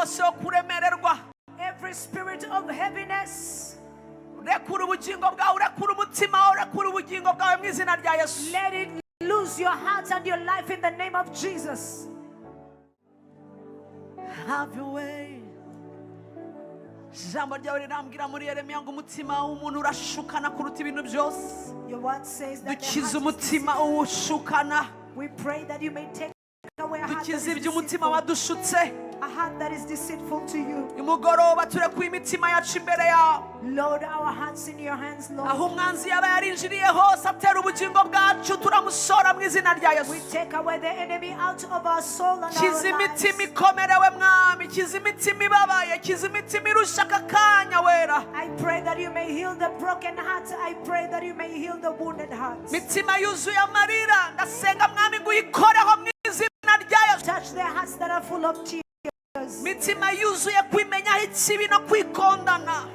wose wo kuremererwa. Every spirit of heaviness, Rekura ubugingo bwawe, urekura umutima wawe, urekura ubugingo bwawe mu izina rya Yesu. Let it lose your heart and your life in the name of Jesus. Have your way. Ijambo ryawe rirambwira muri Yeremiya ngo umutima w'umuntu urashukana kuruta ibintu byose. Your word says that the Dukize heart is umutima deceitful. Uwushukana. We pray that you may take away a heart that Dukize is iby'umutima deceitful, wadushutse. A heart that is deceitful to you. Nimugoroba turekuye imitima yacu imbere yawe. Lord, our hearts in your hands, Lord. Aho umwanzi yaba yarinjiriye hose atera ubugingo bwacu turamusora mu izina rya Yesu. We take away the enemy out of our soul and our Kiza imitima lives. Ikomerewe mwami, kiza imitima ibabaye, kiza imitima irusha aka kanya wera. I pray that you may heal the broken hearts. I pray that you may heal the wounded hearts. Imitima yuzuye amarira ndasenga mwami ngo uyikoreho mu izina rya Yesu. Touch their hearts that are full of tears. Imitima yuzuye kwimenyaho ikibi no kwikondana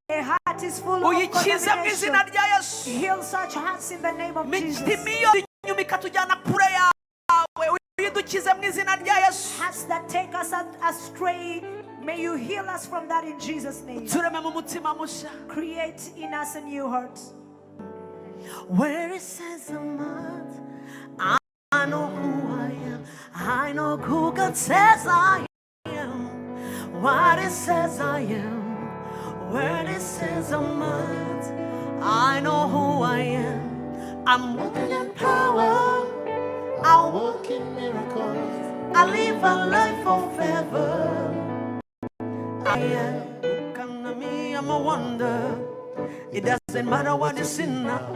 A heart is full of uyikize mu izina condemnation. Rya Yesu. Heal such hearts in the name of Jesus. Imitima iyo inyuma ikatujyana kure yawe uyidukize mu izina rya Yesu. Hearts that take us astray, may you heal us from that in Jesus' name. Tureme mu mutima mushya. Create in us a new heart. Where it says I'm not, I know who I am. I know who God says I am. What it says I am. Where it says I'm not, I know who I am. I'm walking in power. I Walk in miracles. I live a life of favor. I am. Look at me, I'm a wonder. It doesn't matter what you see now.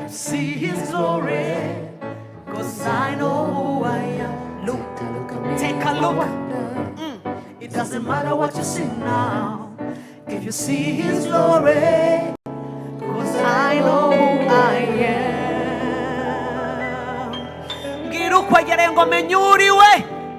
See his glory. 'Cause I know who I am. Look, Take a look at me. Take a look. It doesn't matter what you see now. If you see his glory. 'Cause I know who I am. Mbwira ukwegereye ngo menye uriwe.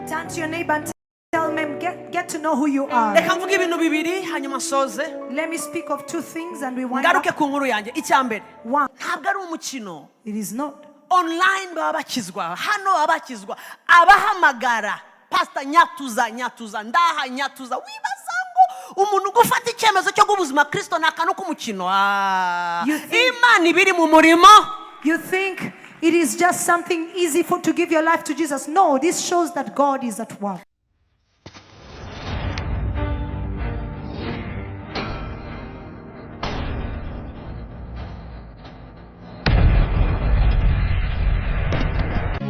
Turn to your neighbor and tell them, get to know who you are. Reka mvuge ibintu bibiri hanyuma nsoze. Let me speak of two things and we wind Ngaruke up. Ku nkuru yanjye icya mbere. One, Ntabwo ari umukino. It is not. Online baba bakizwa hano baba bakizwa abahamagara pasita nyatuza nyatuza ndaha nyatuza wibaza ngo umuntu gufata icyemezo cyo guha ubuzima kirisito ni akantu k'umukino. Ah, Imana iba iri mu murimo. You think it is just something easy for to give your life to Jesus. No, this shows that God is at work.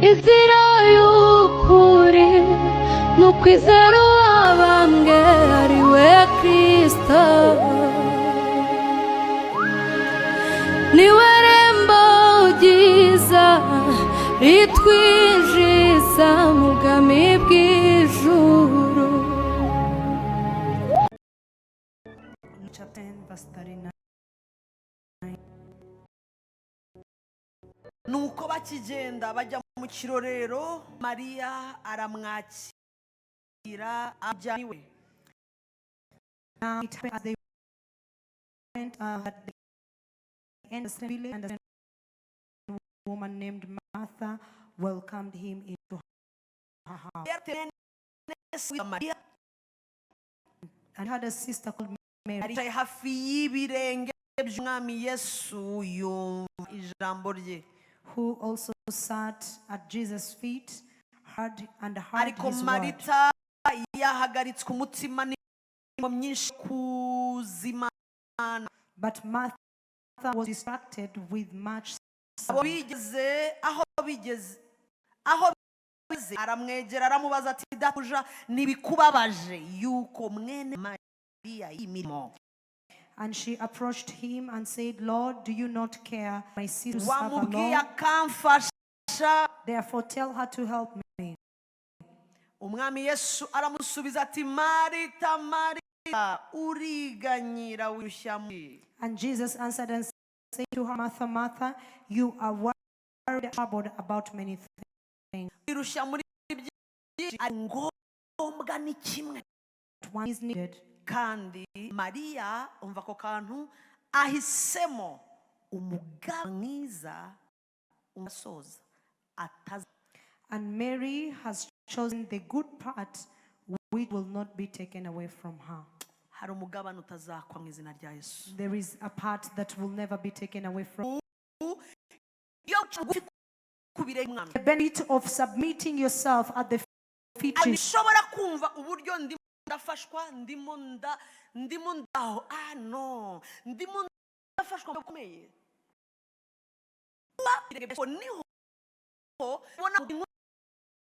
Inzira y'ukuri ni ukwizera uwabambwe ari we Kirisito niwe rembo ryiza ritwinjiza mu bwami bw'ijuru. Luke chapter 10, verse 39. Nuko bakigenda bajya mu kirorero Mariya aramwakira ajya iwe. Now it happened as they went at the end of the village, and a woman named Martha welcomed him into her house. Mariya And had a sister called Mary aricaye hafi y'ibirenge by'umwami Yesu yumva ijambo rye. Who also sat at Jesus' feet, heard and heard Ariko his word. Marita yahagaritswe umutima n'imirimo myinshi kuzimana. But Martha was distracted with much Abo bigeze aho bigeze aho bigeze aramwegera aramubaza ati databuja ntibikubabaje yuko mwene Mariya y'imirimo And she approached him and said, "Lord, do you not care my sister to suffer wamubwiye long? akamfasha. Therefore tell her to help me." Umwami Yesu aramusubiza ati Marita Marita uriganyira wirushya muri And Jesus answered and said to her, "Martha, Martha, you are worried and troubled about many things. Wirushya muri byinshi ari ngombwa ni kimwe. But one is needed." Kandi Mariya umva ako kantu ahisemo umugabo mwiza usoza ataza And Mary has chosen the good part, which will not be taken away from her. Hari umugabane utazakwa mu izina rya Yesu. There is a part that will never be taken away from. Iyo uca bugufi ku birenge by'umwami The benefit of submitting yourself at the feet of Jesus. Nshobora kumva uburyo ndimo ndafashwa, ndimo nda ndimo ndaho, ah no, ndimo ndafashwa bikomeye. Niho ubona inkuru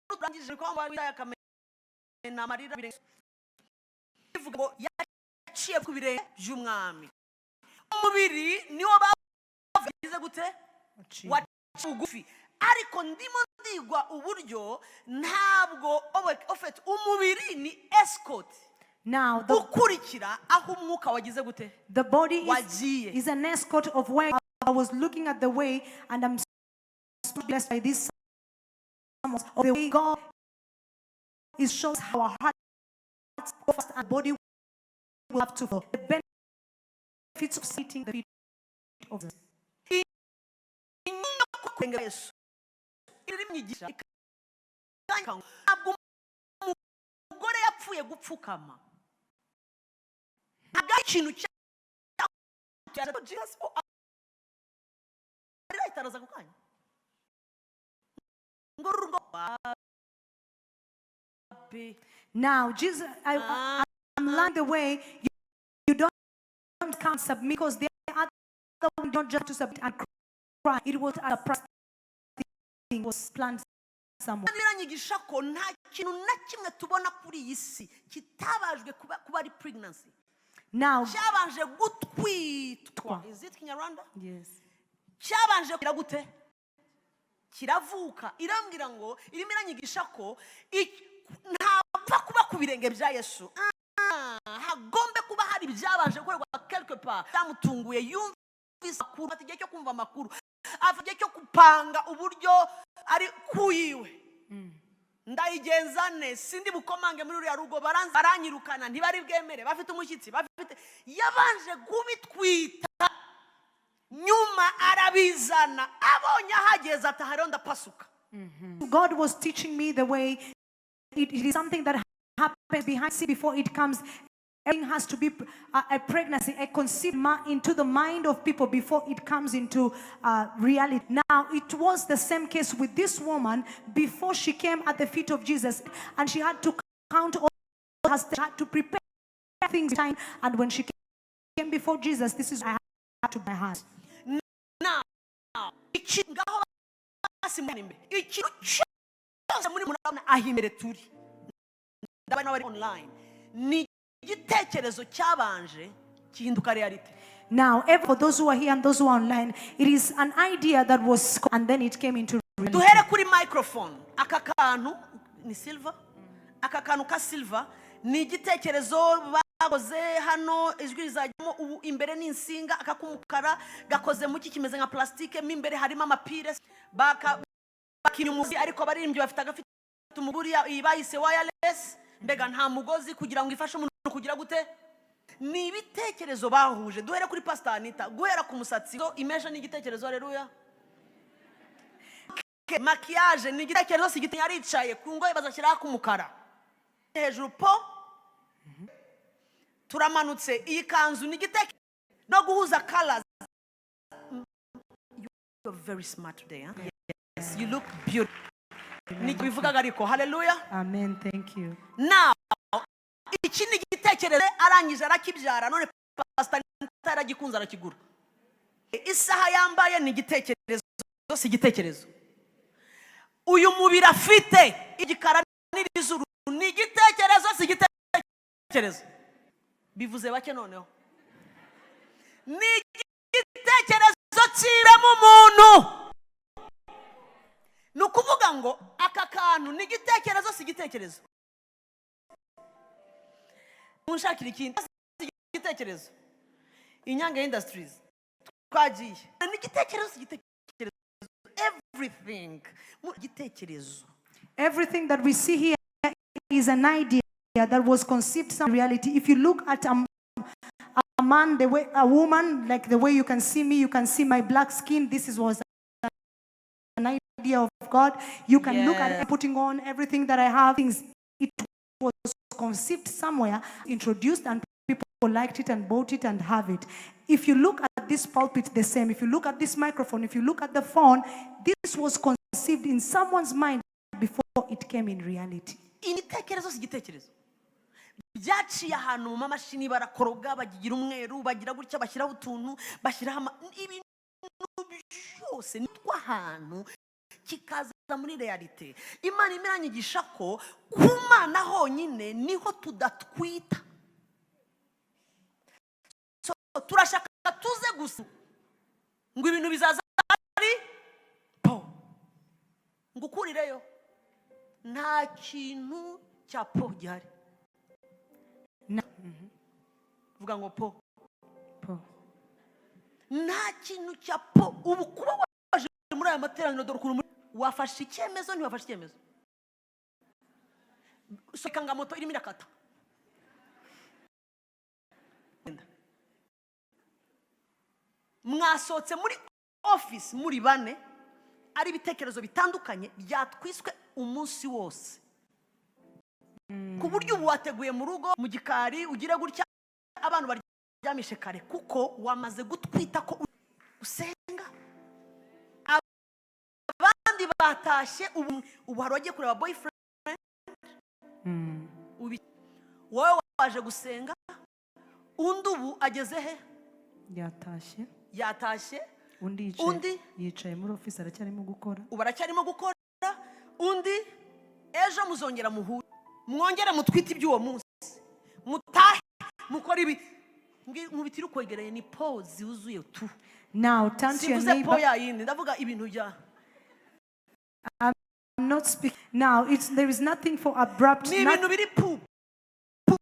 turangije ko akamena amarira bivuga ngo yaciye ku birenge by'umwami. Umubiri niwo bavuze gute? Waciye bugufi. Ariko ndimo ndigwa uburyo ntabwo ofete umubiri ni escort Now, ukurikira aho umwuka wagize gute? The body Wagiye. is an escort of where I was looking at the way, and I'm so blessed by this of the way God is shows how our hearts go first and body will have to follow. The benefits of sitting the feet of Jesus. Kurenga Yesu irimyigisha ntabwo umugore yapfuye gupfukama, ntabwo ari ikintu cya Jesus arahita araza ako kanya ngo rugo wapi. Now, Jesus, I'm learning the way you don't come submit because the other one don't just to submit and cry. It was a price thing was planned somewhere. Biranyigisha ko nta kintu na kimwe tubona kuri iyi si kitabajwe kuba ari pregnancy Now, cyabanje gutwitwa. Is it Kinyarwanda? Yes. Cyabanje kugira gute? Kiravuka. Irambwira ngo irimo iranyigisha ko ntapfa kuba ku birenge bya Yesu. Ah, hagombe kuba hari ibyabanje gukorerwa quelque part. Byamutunguye, yumvise amakuru, afata igihe cyo kumva amakuru, afata igihe cyo gupanga uburyo ari kuyiwe ndayigenza ne sindi bukomange muri ruriya rugo, baranyirukana, ntibari bwemere, bafite umushyitsi, bafite. Yabanje kubitwita, nyuma arabizana, abonye ahageze ataha rero ndapasuka. God was teaching me the way it is something that happens behind scene before it comes. Everything has to be a pregnancy, a conceived into the mind of people before it comes into reality. Now, it was the same case with this woman before she came at the feet of Jesus, and she had to count all her steps, she had to prepare things in time. And when she came before Jesus, this is I had to my heart. Now iki ngaho basi mubona imbere ikintu cyose muri murabona aho imbere turi ndabona bari online ni igitekerezo cyabanje gihinduka réalité. Now, for those who are here and those who are online, it is an idea that was, and then it came into reality. Duhere kuri microphone. Aka kantu ni silver, aka kantu ka silver ni igitekerezo bakoze hano, ijwi rizajyamo ubu imbere ni insinga. Aka k'umukara gakoze mu ki? Kimeze nka plastique, mo imbere harimo amapire baka bakina umugozi, ariko abaririmbyi bafite agafite umuguri. Iyi bayise wireless, mbega nta mugozi, kugira ngo ifashe umuntu kugira gute? Ni ibitekerezo bahuje. Duhere kuri Pastor Anita, guhera ku musatsi imesha ni igitekerezo, haleluya. Maquillage ni igitekerezo, si igitekerezo? Yaricaye ku ngoyi bazashyiraho ak'umukara hejuru po turamanutse. Iyi kanzu ni igitekerezo no guhuza colors. You are very smart today, huh? Yes, you look beautiful. Ni bivugaga ariko haleluya. Amen. Thank you. Now iki ni igitekerezo, arangije arakibyara, none Pastor yaragikunze arakigura. Isaha yambaye ni igitekerezo, si igitekerezo? Uyu mubiri afite, igikara n'irizuru, ni igitekerezo, si igitekerezo? Bivuze bake. Noneho ni igitekerezo kirema umuntu. Ni ukuvuga ngo aka kantu ni igitekerezo, si igitekerezo? Munshakira ikindi. Si igitekerezo? Inyange Industries twagiye. Ni igitekerezo, si igitekerezo? Everything mu igitekerezo. Everything that we see here is an idea that was conceived some reality. If you look at a man, the way a woman, like the way you can see me, you can see my black skin. This is was an idea of God. You can look at putting on everything that I have. Things it was conceived somewhere, introduced, and people liked it and bought it and have it. If you look at this pulpit, the same. If you look at this microphone, if you look at the phone, this was conceived in someone's mind before it came in reality. Imitekerezo si igitekerezo byaciye ahantu mu mamashini barakoroga bagira umweru bagira gutya bashyiraho utuntu bashyiraho ibintu byose nitwa ahantu kikaza muri réalité. Imana imwe iranyigisha ko ku Mana honyine niho tudatwita. So, turashaka tuze gusa ngo ibintu bizaza ari po ngo ukurireyo nta kintu cya po gihari. Vuga ngo po. Po. Nta kintu cya po. Ubu kuba waje muri aya materaniro dore ukuntu wafashe icyemezo ntiwafashe icyemezo soka nga moto irimo irakata. Genda. Mwasohotse muri office muri bane ari ibitekerezo bitandukanye byatwiswe umunsi wose ku buryo ubu wateguye mu rugo mu gikari ugire gutya abantu baryamishe kare kuko wamaze gutwita ko usenga abandi batashye. Ubu hari uwagiye kureba boyfriend. Wowe waje gusenga undi ubu ageze he? Yatashye. Yatashye. Undi yicaye, Undi? yicaye muri office aracyarimo gukora. Ubu aracyarimo gukora. Undi ejo muzongera muhure mwongere mutwite iby'uwo munsi mutahe mukora ibi. Nkubitire ukwegereye ni po zuzuye tu. Now turn to your Simvuze po neighbor. ya yindi ndavuga ibintu bya I'm not speaking. Now it's there is nothing for abrupt. Ni ibintu biri pu pu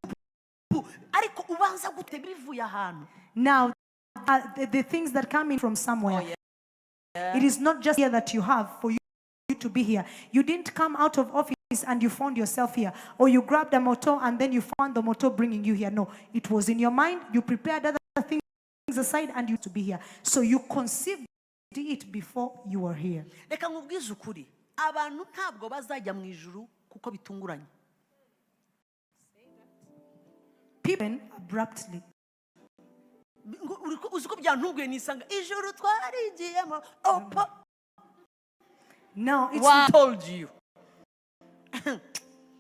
pu ariko ubanza gute bivuye ahantu. Now the things that come in from somewhere. It is not just here that you have for you to be here. You didn't come out of office and you found yourself here, or you grabbed a motor and then you found the motor bringing you here. No, it was in your mind. You prepared other things aside and you to be here. So you conceived it before you were here. Reka nkubwize ukuri abantu ntabwo bazajya mu ijuru kuko bitunguranye. People abruptly. Ngo uzi ko byantunguye nisanga ijuru twarigiyemo opo. No, it's Wow. Told you.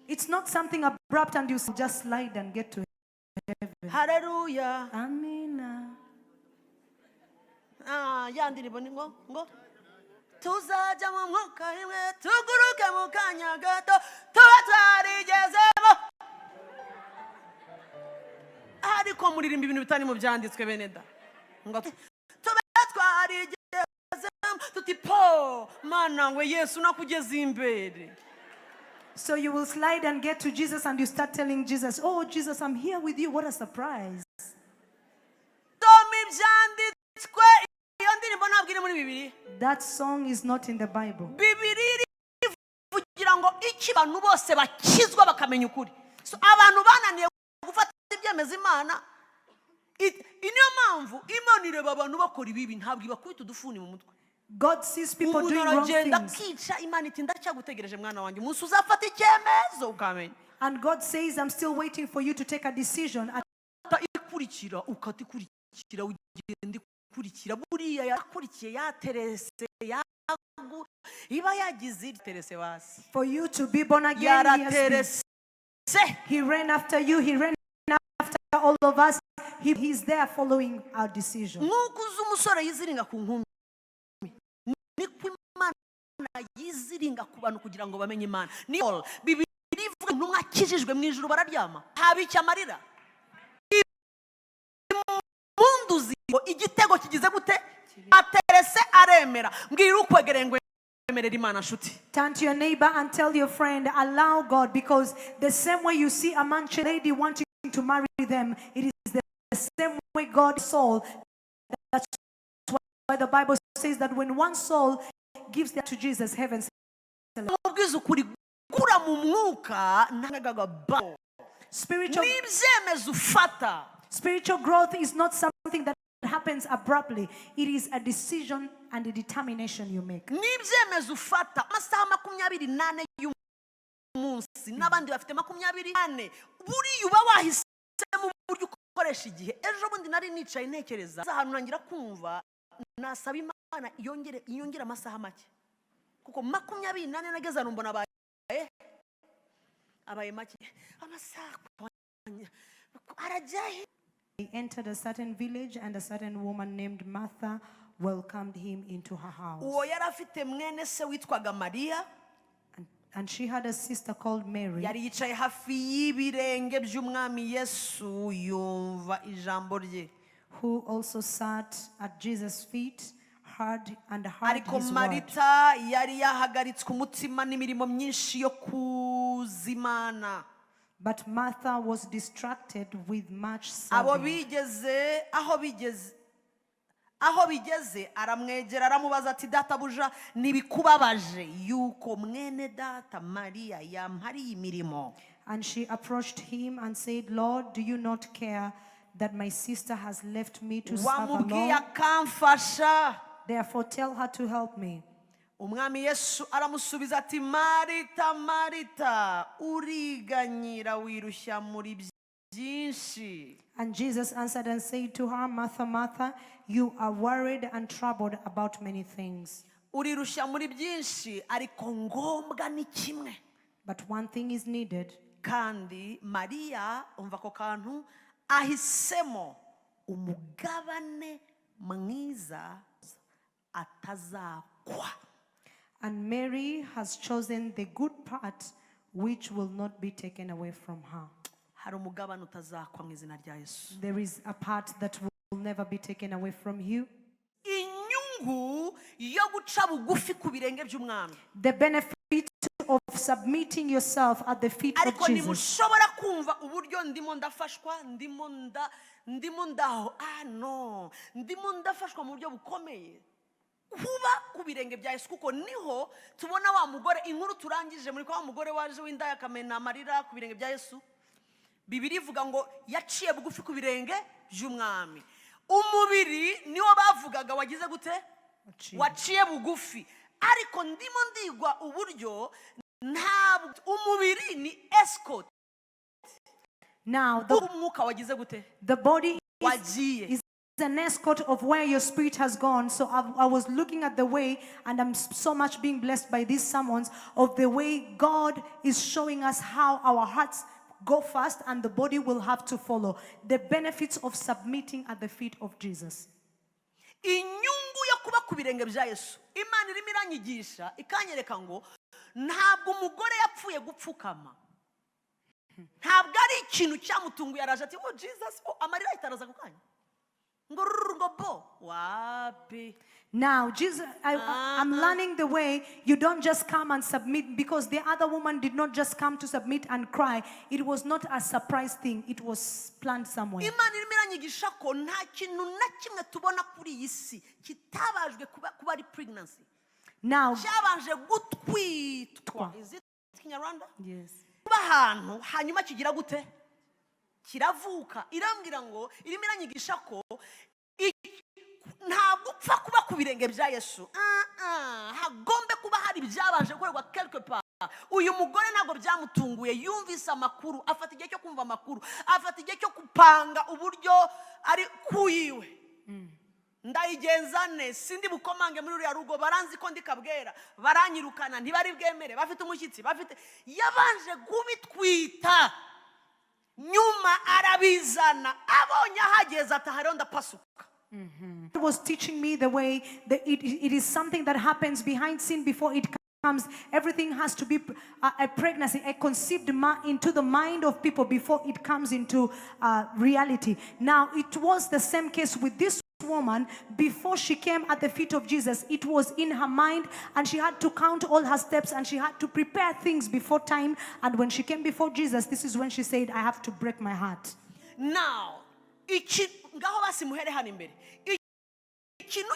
It's not something abrupt and you just slide and get to heaven. Haleluya. Amina. Ah, ya ndirimbo ni ngo tuzajya mu mwuka rimwe tuguruke mu kanya gato tuba twarigezemo ariko muririmba ibintu bitari mu byanditswe bene da ngo tube twarigezemo tuti po Mana we Yesu nakugeze imbere. So you will slide and get to Jesus and you start telling Jesus, "Oh, Jesus, I'm here with you. What a surprise." Soma ibyanditswe iyo ndirimbo ntabwo iri muri Bibiliya. That song is not in the Bible. Bibiliya irivugira ngo iki abantu bose bakizwa bakamenya ukuri. So, abantu bananiye gufata ibyemezo Imana niyo mpamvu Imana ireba abantu bakora ibibi ntabwo ibakubita udufuni mu mutwe. God sees people Umuntu doing wrong aragenda things. akica Imana iti ndacyagutegereje mwana wanjye umunsi uzafata icyemezo ukamenya. And God says, "I'm still waiting for you to take a decision." And Ikurikira ukata ikurikira ugenda ikurikira buriya yakurikiye yaterese yagu iba yagize iterese basi. For you to be born again, Yaraterese. He ran after you, He ran after all of us. He's there following our decision. Nk'uko uzi umusore yiziringa ku nkumi niko Imana yiziringa ku bantu kugira ngo bamenye Imana. Niyo Bibiliya ivuga intumwa akijijwe mu ijuru bararyama haba icyo amarira impundu ngo igitego kigize gute aterese aremera. Mbwira ukwegereye ngo emerera Imana nshuti. Turn to your neighbor and tell your friend, "Allow God," because the same way you see a man, lady wanting to marry them, it is the same way God soul. That's why the Bible says that when one soul gives that to Jesus, heaven Mubwiza ukuri gura mu mwuka ntagaga ba Spiritual n'ibyemezo ufata. Spiritual growth is not something that happens abruptly. It is a decision and a determination you make. N'ibyemezo ufata amasaha 24. munsi, n'abandi bafite 24. Buriya uba wahisemo uburyo ukoresha igihe. Ejo bundi nari nicaye ntekereza ahantu, ntangira kumva nasaba Imana yongere amasaha make, kuko 24 nageze ahantu mbona abaye make. Amasaha arajya he? He entered a certain village, and a certain woman named Martha welcomed him into her house. Uwo yari afite mwene se witwaga Mariya. And she had a sister called Mary. Yari yicaye hafi y'ibirenge by'Umwami Yesu, yumva ijambo rye. Who also sat at Jesus' feet, heard and heard Ariko his word. Marita yari yahagaritswe umutima n'imirimo myinshi yo kuzimana. But Martha was distracted with much Abo serving. bigeze aho bigeze, aramwegera, aramubaza ati: "Databuja, ntibikubabaje yuko mwene data Mariya yampariye imirimo?" And she approached him and said, "Lord, do you not care that my sister has left me to serve Wamubwiye alone? akamfasha. Therefore, tell her to help me." Umwami Yesu aramusubiza ati: "Marita, Marita, uriganyira, wirushya muri byinshi." And Jesus answered and said to her, "Martha, Martha, you are worried and troubled about many things." Urirushya muri byinshi, ariko ngombwa ni kimwe. But one thing is needed. Kandi Mariya, umva ako kantu, ahisemo umugabane mwiza atazakwa. And Mary has chosen the good part, which will not be taken away from her. Hari umugabane utazakwa mu izina rya Yesu. There is a part that will never be taken away from you. Inyungu yo guca bugufi ku birenge by'Umwami. The benefit of submitting yourself at the feet of Ariko Jesus. ntimushobora kumva uburyo ndimo ndafashwa, ndimo ndaho, ah no, ndimo ndafashwa mu buryo bukomeye kuba ku birenge bya Yesu, kuko niho tubona wa mugore, inkuru turangije muri kwa wa mugore waje w'indaya, akamena amarira ku birenge bya Yesu. Bibiliya ivuga ngo yaciye bugufi ku birenge by'Umwami. Umubiri niwo bavugaga wagize gute? Waciye. Waciye bugufi. Ariko ndimo ndigwa uburyo ntabwo umubiri ni escort. Now, the, Umwuka wagize gute? the body Wagiye. is an escort of where your spirit has gone. So I was looking at the way, and I'm so much being blessed by these sermons of the way God is showing us how our hearts go fast and the body will have to follow. The benefits of submitting at the feet of Jesus. Inyungu yo kuba ku birenge bya Yesu. Imana irimo iranyigisha, ikanyereka ngo ntabwo umugore yapfuye gupfukama, ntabwo ari ikintu cyamutunguye. Araje ati: "Oh Jesus, oh," amarira ahita araza ako kanya, ngo ruru, ngo bo, wapi. Now, Jesus, I'm learning the way you don't just come and submit, because the other woman did not just come to submit and cry. It was not a surprise thing, it was planned somewhere. Imana irimo iranyigisha ko nta kintu na kimwe tubona kuri iyi si kitabajwe kuba ari pregnancy, Now, cyabanje gutwitwa. Is it Kinyarwanda? Yes. Kuba ahantu, hanyuma kigira gute? Kiravuka. Irambwira ngo irimo iranyigisha ko ntabwo upfa kuba ku birenge bya Yesu. Ah, ah, hagombe kuba hari ibyabanje gukorerwa quelque part. Uyu mugore ntabwo byamutunguye. Yumvise amakuru, afata igihe cyo kumva amakuru, afata igihe cyo gupanga uburyo ari kuyiwe. Ndayigenza ne? Sindi bukomange muri ruriya rugo, baranzi ko ndi kabwera, baranyirukana, ntibari bwemere, bafite umushyitsi, bafite. Yabanje kubitwita, nyuma arabizana. Abonye ahageze ataha rero ndapasuka. It was teaching me the way that it is something that happens behind scene before it comes. Everything has to be a pregnancy, a conceived into the mind of people before it comes into reality. Now, it was the same case with this woman. Before she came at the feet of Jesus, it was in her mind, and she had to count all her steps and she had to prepare things before time. And when she came before Jesus, this is when she said, "I have to break my heart." Now iki ngaho basi muhere hano imbere. Ikintu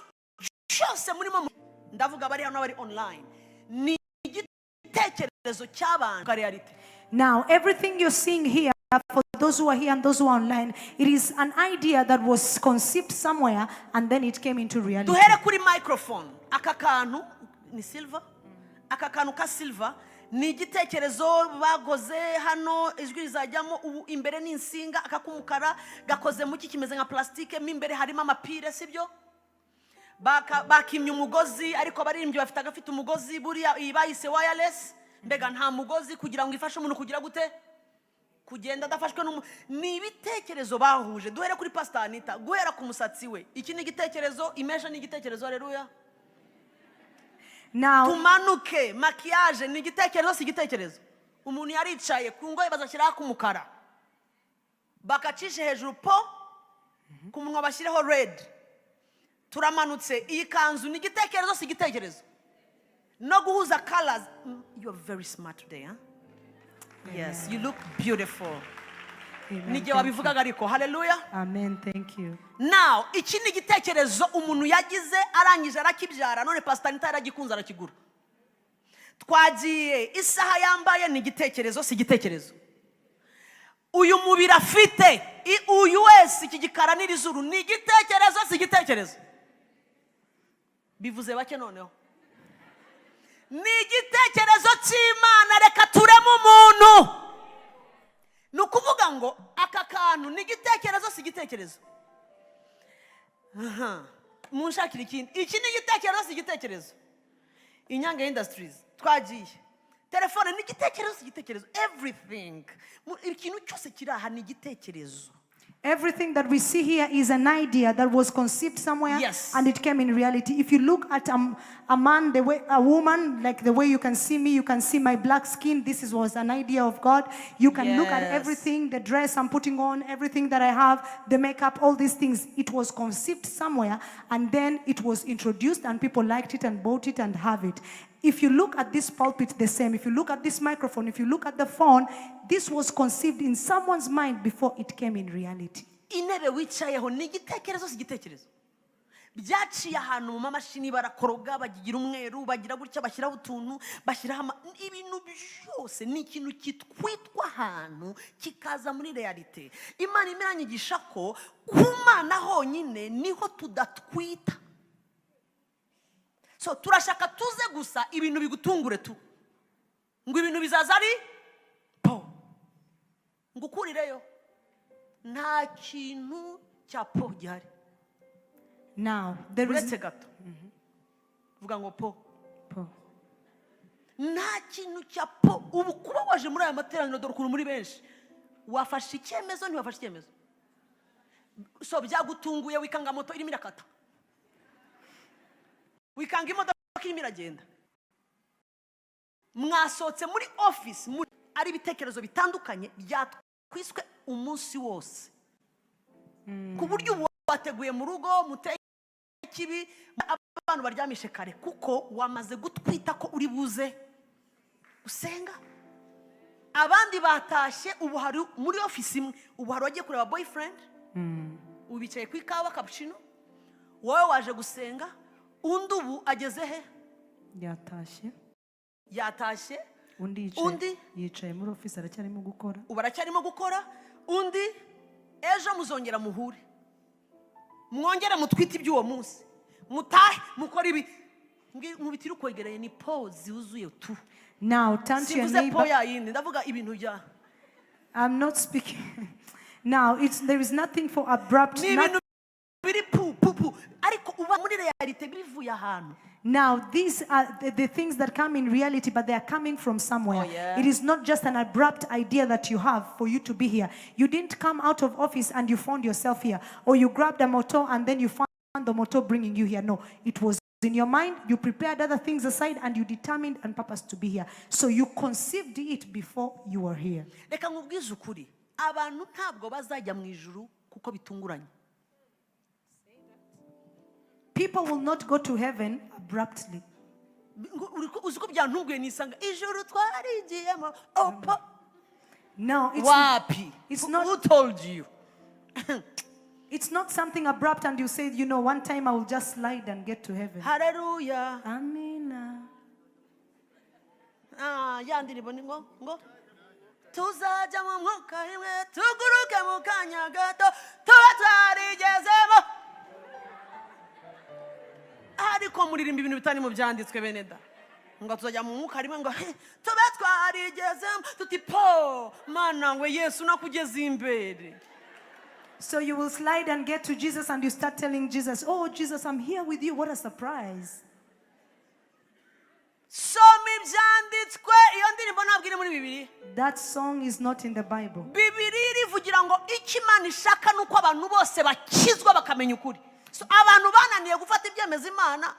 cyose murimo ndavuga abari hano n'abari online, ni igitekerezo cy'abantu reality. Now, everything you're seeing here, for those who are here and those who are online, it is an idea that was conceived somewhere and then it came into reality. Duhere kuri microphone. Aka kantu ni silver, aka kantu ka silver. Ni igitekerezo bagoze hano, ijwi rizajyamo. Ubu imbere ni insinga, aka k'umukara gakoze mu ki? Kimeze nka plastique, mo imbere harimo amapire, sibyo? Bakimye umugozi, ariko abaririmbyi bafite agafite umugozi. Buriya iyi bayise wireless, mbega nta mugozi, kugira ngo ifashe umuntu kugira gute? Kugenda adafashwe n'umu. Ni ibitekerezo bahuje. Duhere kuri Pastor Anita, guhera ku musatsi we, iki ni igitekerezo, imesha ni igitekerezo, haleluya. Now, Tumanuke, maquillage ni igitekerezo, si igitekerezo? Umuntu yaricaye ku ngoyi, bazashyiraho ak'umukara, bakacishe hejuru po ku munwa, bashyireho red. Turamanutse, iyi kanzu ni igitekerezo, si igitekerezo? No guhuza colors. You are very smart today, huh? Yes, you look beautiful. Amen. N'igihe Thank you. wabivugaga ariko, haleluya. Amen. Thank you. Now, iki ni igitekerezo umuntu yagize, arangije arakibyara. None Pastor Anita yaragikunze, arakigura. Twagiye, isaha yambaye ni igitekerezo, si igitekerezo? Uyu mubiri afite, uyu wese, iki gikara n'iri zuru, ni igitekerezo, si igitekerezo? Bivuze bake. Noneho ni igitekerezo cy'Imana, reka tureme umuntu. Ni ukuvuga ngo aka kantu ni igitekerezo, si igitekerezo? Aha, munshakire ikindi. Iki ni igitekerezo, si igitekerezo? Inyange Industries. Twagiye, telefone ni igitekerezo, si igitekerezo? Everything, ikintu cyose kiri aha ni igitekerezo. Everything that we see here is an idea that was conceived somewhere and it came in reality. If you look at a man, the way a woman, like the way you can see me, you can see my black skin. This was an idea of God. You can look at everything, the dress I'm putting on, everything that I have, the makeup, all these things. It was conceived somewhere and then it was introduced and people liked it and bought it and have it. If you look at this pulpit, the same. If you look at this microphone, if you look at the phone, this was conceived in someone's mind before it came in reality. Intebe wicayeho ni igitekerezo, si igitekerezo? Byaciye ahantu mu mamashini, barakoroga, bagira umweru, bagira gutya, bashyiraho utuntu, bashyiraho ibintu byose. Ni ikintu kitwitwa ahantu kikaza muri réalité. Imana iranyigisha ko ku Mana honyine niho tudatwita. So turashaka tuze gusa ibintu bigutungure tu, ngo ibintu bizaza ari po, ngo ukurireyo. Nta kintu cya po gihari. Now, there is. Uretse gato, vuga ngo po. Po. Nta kintu cya po. Ubu kuba waje muri aya materaniro, dore ukuntu muri benshi, wafashe icyemezo, ntiwafashe icyemezo? So byagutunguye, wikanga moto irimo irakata, wikanga imodoka irimo iragenda, mwasohotse muri ofisi, ari ibitekerezo bitandukanye byatwiswe umunsi wose, ku buryo ubu wateguye mu rugo, muteke ibi, abantu baryamishe kare, kuko wamaze gutwita ko uri buze usenga. Abandi batashye. Ubu hari muri ofisi imwe, ubu hari uwagiye kureba boyfriend, ubu bicaye ku ikawa cappuccino. Wowe waje gusenga, undi ubu ageze he? Yatashye. Yatashye. Undi yicaye, Undi? yicaye muri ofisi, aracyarimo gukora. Ubu aracyarimo gukora. Undi ejo muzongera muhure, mwongere mutwite iby'uwo munsi, mutahe mukore ibi. Nkubitire ukwegereye, ni po zuzuye tu. Now turn to your Simvuze po neighbor. ya yindi, ndavuga ibintu bya I'm not speaking. Now there is nothing for abrupt. Ni ibintu biri pu pu pu, ariko uba muri réalité bivuye ahantu. Now these are the things that come in reality, but they are coming from somewhere. Oh, yeah. It is not just an abrupt idea that you have for you to be here. You didn't come out of office and you found yourself here, or you grabbed a motor and then you found the motor bringing you here. No, it was in your mind. You prepared other things aside and you determined and purposed to be here. So you conceived it before you were here. Reka nkubwize ukuri, abantu ntabwo bazajya mu ijuru kuko bitunguranye. People will not go to heaven abruptly. Uzi ko byantunguye, nisanga ijuru twarigiyemo opo. No, it's, Wapi. it's Who not. Who told you? It's not something abrupt and you say, one time I will just slide and get to heaven. Haleluya. Amina. Ah, ya ndirimbo ni ngo tuzajya mu mwuka rimwe, tuguruke mu kanya gato, tuba twarigezemo. Ariko muririmba ibintu bitari mu byanditswe, bene da. Ngo tuzajya mu mwuka rimwe, ngo "He, tube twarigezemo," tuti po Mana we, Yesu nakugeze imbere. So you will slide and get to Jesus and you start telling Jesus, "Oh, Jesus, I'm here with you. What a surprise." Soma ibyanditswe. Iyo ndirimbo ntabwo iri muri Bibiliya. That song is not in the Bible. Bibiliya irivugira ngo icyo Imana ishaka ni uko abantu bose bakizwa bakamenya ukuri. So, abantu bananiye gufata ibyemezo. Imana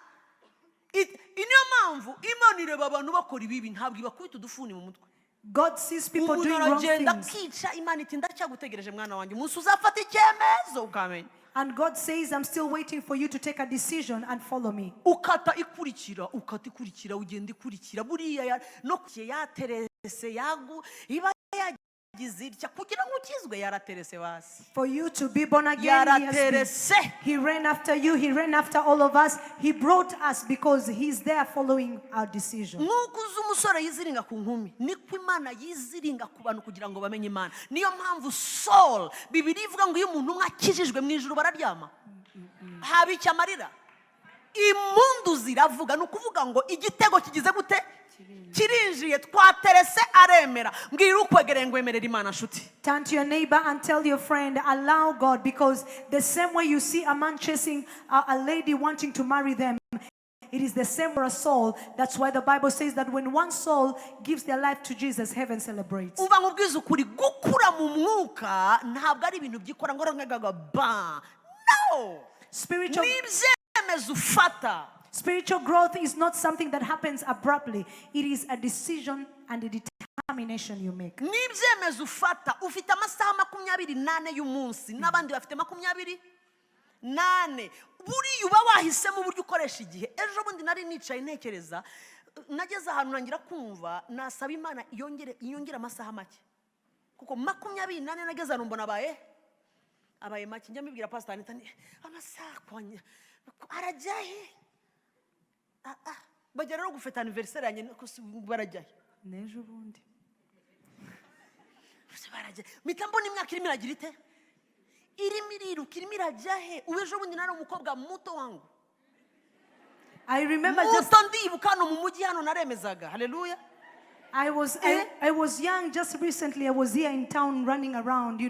niyo mpamvu Imana ireba abantu bakora ibibi, ntabwo ibakubita udufuni mu mutwe. God sees people Umuntu doing wrong aragenda things. akica, Imana iti ndacyagutegereje mwana wanjye, umunsi uzafata icyemezo ukamenya. And God says, "I'm still waiting for you to take a decision and follow me." Ukata ikurikira, ukata ikurikira, ugenda ikurikira. Buriya no yaterese yagu iba yagize itya kugira ngo ukizwe, yaraterese basi. For you to be born again, Yaraterese. He ran after you, He ran after all of us. He brought us because He's there following our decision. Nk'uko uzi umusore yiziringa ku nkumi, niko Imana yiziringa ku bantu kugira ngo bamenye Imana. Niyo mpamvu soul, Bibiliya ivuga ngo iyo umuntu umwe akijijwe, mu ijuru bararyama, haba icyo amarira, impundu ziravuga. Ni ukuvuga ngo igitego kigize gute? Kirinjiye. Twaterese aremera. Mbwira ukwegereye ngo wemerere Imana, nshuti. Turn to your neighbor and tell your friend, "Allow God," because the same way you see a man chasing a lady wanting to marry them, it is the same for a soul. That's why the Bible says that when one soul gives their life to Jesus, heaven celebrates. Umva nkubwize ukuri, gukura mu mwuka ntabwo ari ibintu byikora ngo ngo ba no. Spiritual, Ni ibyemezo ufata. Spiritual growth is not something that happens abruptly. It is a decision and a determination you make. Ni ibyemezo ufata. Ufite amasaha 24 y'umunsi, n'abandi bafite 24. Buriya uba wahisemo uburyo ukoresha igihe. Ejo bundi nari nicaye ntekereza, nageze ahantu ntangira kumva nasaba Imana yongere amasaha make, kuko 24 nageze ahantu mbona abaye make. Njya mbibwira Pasita Anita nti amasaha arajya he? Ah, ah. Bajya rero gufeta anniversaire yanjye ko si barajya he? N'ejo bundi. Bose barajya, mpita mbona imyaka irimo iragira ite? Irimo iriruka, irimo irajya he? Ubu ejo bundi nari umukobwa muto wangu. I remember just Muto, ndibuka hano mu mujyi hano naremezaga, haleluya. Eh? I was young just recently. I was here in town running around.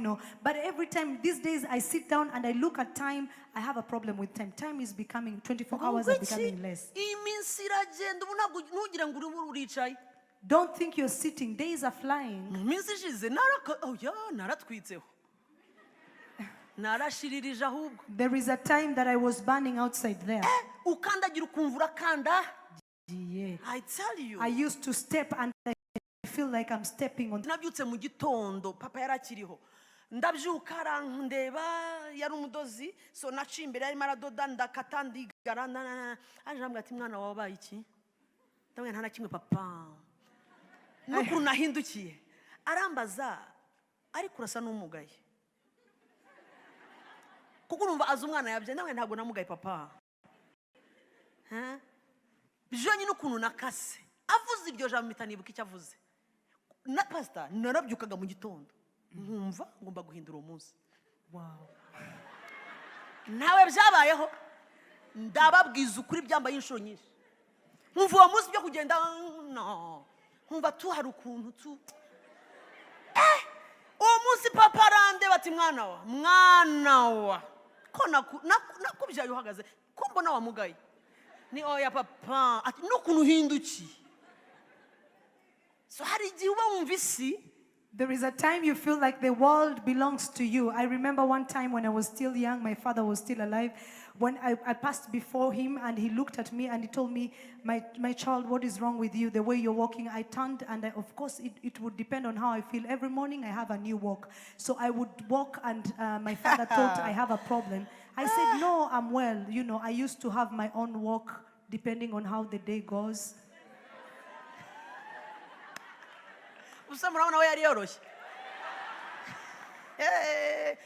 But every time these days I sit down and I look at time, I have a problem with time. Time is becoming 24 hours are Ngo iki? Becoming less. Iminsi iragenda. Ubu ntabwo ntugire ngo urimo uricaye. Don't think you're sitting. Days are flying. Mu minsi ishize oya, naratwitseho, narashiririje ahubwo. There is a time that I was burning outside there. Ukandagira ukumva urakanda. Yeah. I tell you. I used to step and I feel like I'm stepping on. Nabyutse mu gitondo, papa yari akiriho, ndabyuka arandeba, yari umudozi. So naciye imbere yarimo aradoda, ndakata ndigara aje arambwira ati mwana wawe wabaye iki? Ndamubwira nta na kimwe papa. N'ukuntu nahindukiye arambaza, ariko urasa n'umugaye, kuko urumva azi umwana yabyaye. Ndamubwira ntabwo namugaye papa. Ha? Byonyine ukuntu nakase avuze iryo jambo, mpita nibuka icyo avuze. Na pasita, narabyukaga mu gitondo nkumva ngomba guhindura uwo munsi. Ntawe byabayeho? Ndababwiza ukuri, byambaye inshuro nyinshi. Nkumva uwo munsi byo kugenda no nkumva tu hari ukuntu tu uwo munsi papa arandeba ati mwana wa, mwana wa, ko nakubyaye uhagaze, ko mbona wamugaye? Ni oya papa. Ati n'ukuntu uhindukiye. So hari igihe uba wumva isi. There is a time you feel like the world belongs to you. I remember one time when I was still young, my father was still alive, when I passed before him and he looked at me and he told me, My child, what is wrong with you? The way you're walking." I turned and I, of course, it would depend on how I feel. Every morning I have a new walk. So I would walk and my father thought I have a problem. I said, "No, I'm well. I used to have my own walk depending on how the day goes." Gusa murabona we yari yoroshye. Eh,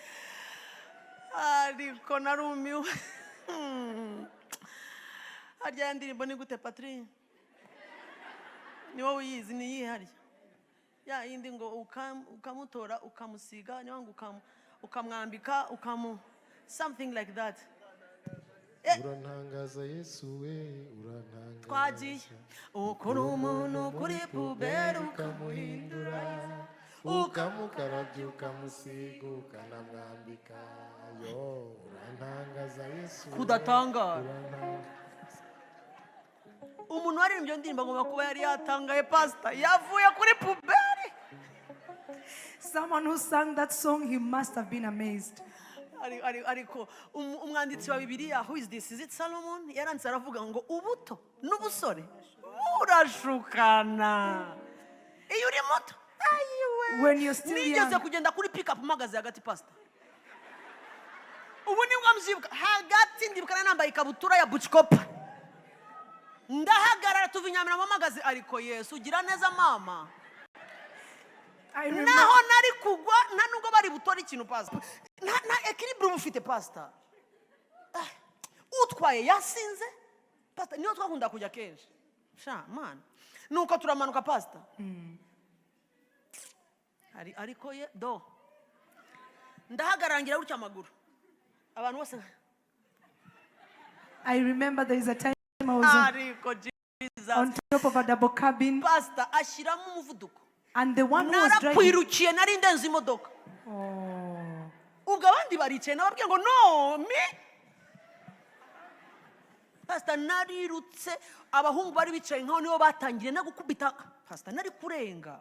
ariko narumiwe. Harya ya ndirimbo ni gute, Patri? Ni wowe uyizi, ni iyihe harya ya yindi ngo ukamutora, ukamusiga, niba ngo ukamwambika, ukamu something like that? Urantangaza Yesu we, urantangaza. Twagiye. Ukura umuntu kuri poubelle, ukamuhindura, ukamukarabya, ukamusiga, ukanamwambika. Yo, urantangaza Yesu we, Kudatangara. urantangaza. Umuntu waririmbye iyo ndirimbo agomba kuba yari yatangaye, pasita, yavuye kuri poubelle. Someone who sang that song, he must have been amazed. Ariko umwanditsi wa Bibiliya, who is this, is it Solomon? Yaranditse aravuga ngo ubuto n'ubusore burashukana. Iyo uri muto, ayiwe. When you're still Nigeze young. Kugenda kuri pickup mpagaze hagati, pasita. Ubu nibwo mbyibuka hagati, ndibuka nari nambaye ikabutura ya bucikopa, ndahagarara, tuva i Nyamirambo mpagaze. Ariko Yesu ugira neza, mama. I remember, Naho nari kugwa, nta nubwo bari butore ikintu, pasita. Nta équilibre uba ufite, pasita. Ah, utwaye yasinze, pasita. Niyo twakunda kujya kenshi sha mana. Nuko turamanuka, pasita. Hari ariko ye do ndahagarangira gutya amaguru, abantu bose. I remember there is a time I was on, Ariko Jesus. On top of a double cabin, Pasita, ashyiramo umuvuduko. And the one who was driving. Narakwirukiye, nari ndenze imodoka. Oh. Ubwo abandi baricaye, nababwiye ngo no mi, pasita, narirutse. Abahungu bari bicaye nkaho nibo batangiye no gukubita, pasita. Nari kurenga,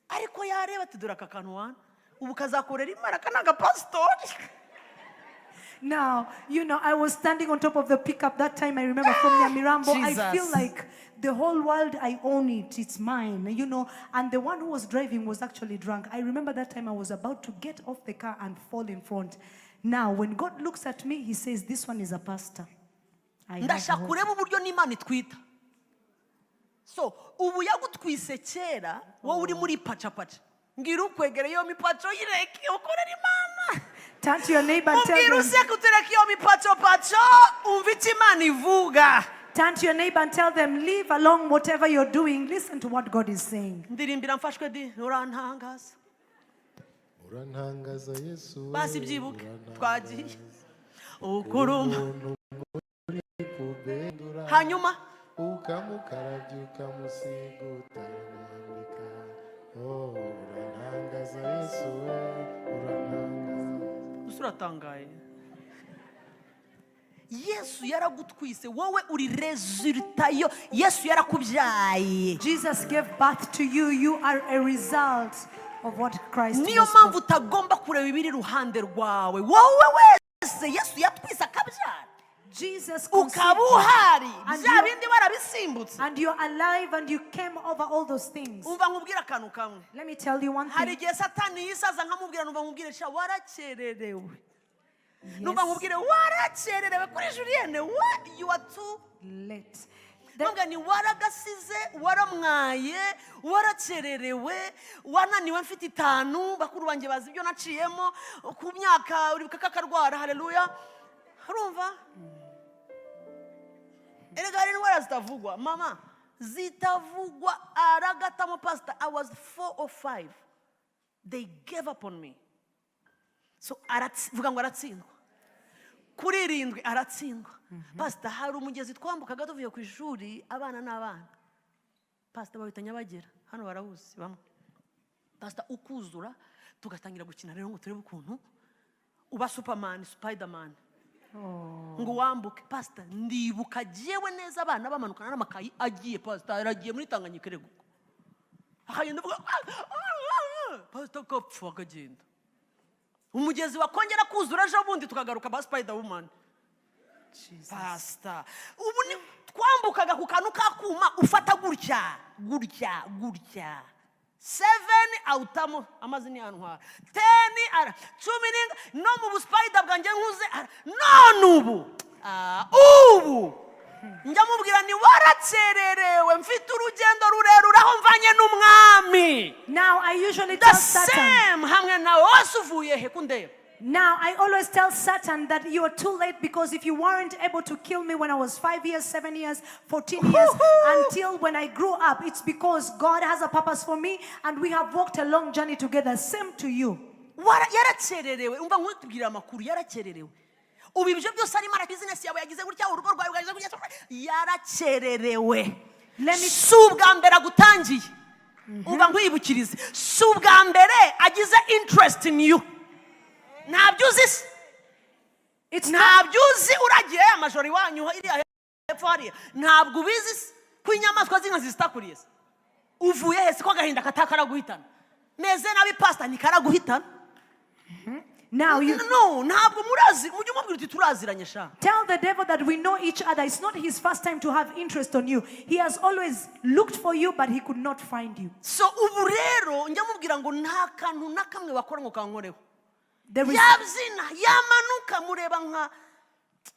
ariko yareba ati: "Dore aka kantu wana, ubu kazakorera Imana, aka ni agapasitori." Now, I was standing on top of the pickup that time. I remember from Nyamirambo. I feel Jesus. Like the whole world, I own it. It's mine. And the one who was driving was actually drunk. I remember that time I was about to get off the car and fall in front. Now, when God looks at me, He says, "This one is a pastor. I have Ndashaka hope." urebe uburyo n'Imana itwita. So ubu yagutwise kera, wowe uri muri pacapaca. Mbwira ukwegere, iyo mipaco yireke, ukorera Imana. Turn to your neighbor and tell Mubwira them, useke, utereke iyo mipacopaco, umva icyo Imana ivuga. Turn to your neighbor and tell them, "Leave alone whatever you're doing. Listen to what God is saying." Ndirimbira mfashwe di urantangaza. Urantangaza Yesu we, Basi byibuke. urantangaza. Twagiye. Ukuruma Umuntu muri poubelle, Hanyuma ukamukarabya, ukamusiga, utanamwambika. Oh, urantangaza Yesu we, urantangaza. Gusa uratangaye, Yesu yaragutwise, wowe uri résultat yo Yesu yarakubyaye. Jesus gave birth to you. You are a result of what Christ Niyo was mpamvu for. Utagomba kureba ibiri iruhande rwawe. Wowe wese Yesu yatwise akabyara, Jesus conceived ukaba you. uhari, And bya bindi warabisimbutse. And you're alive and you came over all those things. Umva nkubwire akantu kamwe. Let me tell you one Hari thing. Igihe Satani yisaza nkamubwira, numva nkubwire sha, warakererewe. Numva Yes. nkubwire, warakererewe kuri Julienne, wa you are too Late. Nubwo ni waragasize, waramwaye, warakererewe, wananiwe. Mfite 5, bakuru banjye bazi ibyo naciyemo ku myaka. Uribuka kakarwara? Haleluya! Urumva erega hari indwara zitavugwa, mama, zitavugwa. Aragatamo, pastor. I was 4 or 5, they gave up on me. So vuga ngo aratsindwa. Kuri 7 aratsindwa, pasita. Hari umugezi twambukaga tuvuye ku ishuri, abana n'abana, pasita, bawita Nyabagera, hano barawuzi bamwe, pasita. Ukuzura tugatangira gukina rero ngo turebe ukuntu uba Superman, Spiderman, ngo wambuke, pasita. Ndibuka jyewe neza abana bamanukana n'amakayi, agiye, pasita, aragiye muri Tanganyika rego, akagenda avuga "Ah, ah, ah, ah." Pasita, akapfa, akagenda. Umugezi wakongera kuzura ejo bundi, tukagaruka ba Spider Woman. Pasita, ubu ni twambukaga ku kantu k'akuma ufata gutya gutya gutya. 7 awutamo, amazi ntiyantwara. 10 ara 10 n'inga no mu bu spider bwanjye nkuze none ubu. Ah, ubu njya mubwira ni warakererewe, mfite urugendo rurerure aho mvanye n'umwami. Now I usually The tell Satan. same hamwe nawe wose uvuye he kundeba. Now I always tell Satan that you are too late, because if you weren't able to kill me when I was 5 years, 7 years, 14 years, until when I grew up, it's because God has a purpose for me and we have walked a long journey together. Same to you. Yarakererewe. Umva nkutubwira amakuru, yarakererewe. Ubu ibyo byose arimo ara business yawe yagize gutya, urugo rwawe rwagize gutya, yarakererewe. Si ubwa mbere agutangiye, uba nkwibukirize, si ubwa mbere agize interest in you. Ntabyo uzi se? It's not, Ntabyo uzi? Uragiye amajoro iwanyu iriya hepfo hariya, ntabwo ubizi se ko inyamaswa z'inkazi zitakuriye se? Uvuye he se ko agahinda katakaraguhitana? Meze nabi, pasita, ntikaraguhitana. Now you No, ntabwo murazi. Mujye umubwira uti turaziranye sha. Tell the devil that we know each other. It's not his first time to have interest on you. He has always looked for you, but he could not find you. So ubu rero njya mubwira ngo nta kantu na kamwe wakora ngo kankoreho. There is Yabyina, yamanuka, mureba nka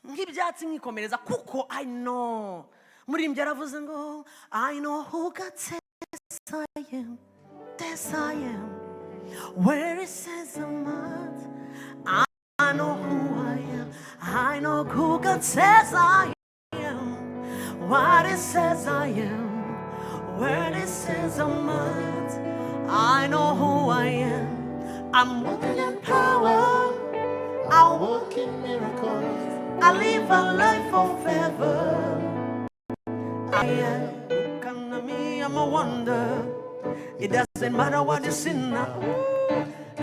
nk'ibyatsi, nkikomereza, kuko I know muririmbyi yaravuze ngo "I know who God says I am, says I am, where he says I'm at. I know who I am. I know who God says I am, what he says I am, where he says I'm at. I know who I am. I'm walking in power. I walk in miracles. I live a life of favor. I am. Look at me, I'm a wonder. It doesn't matter what you see now.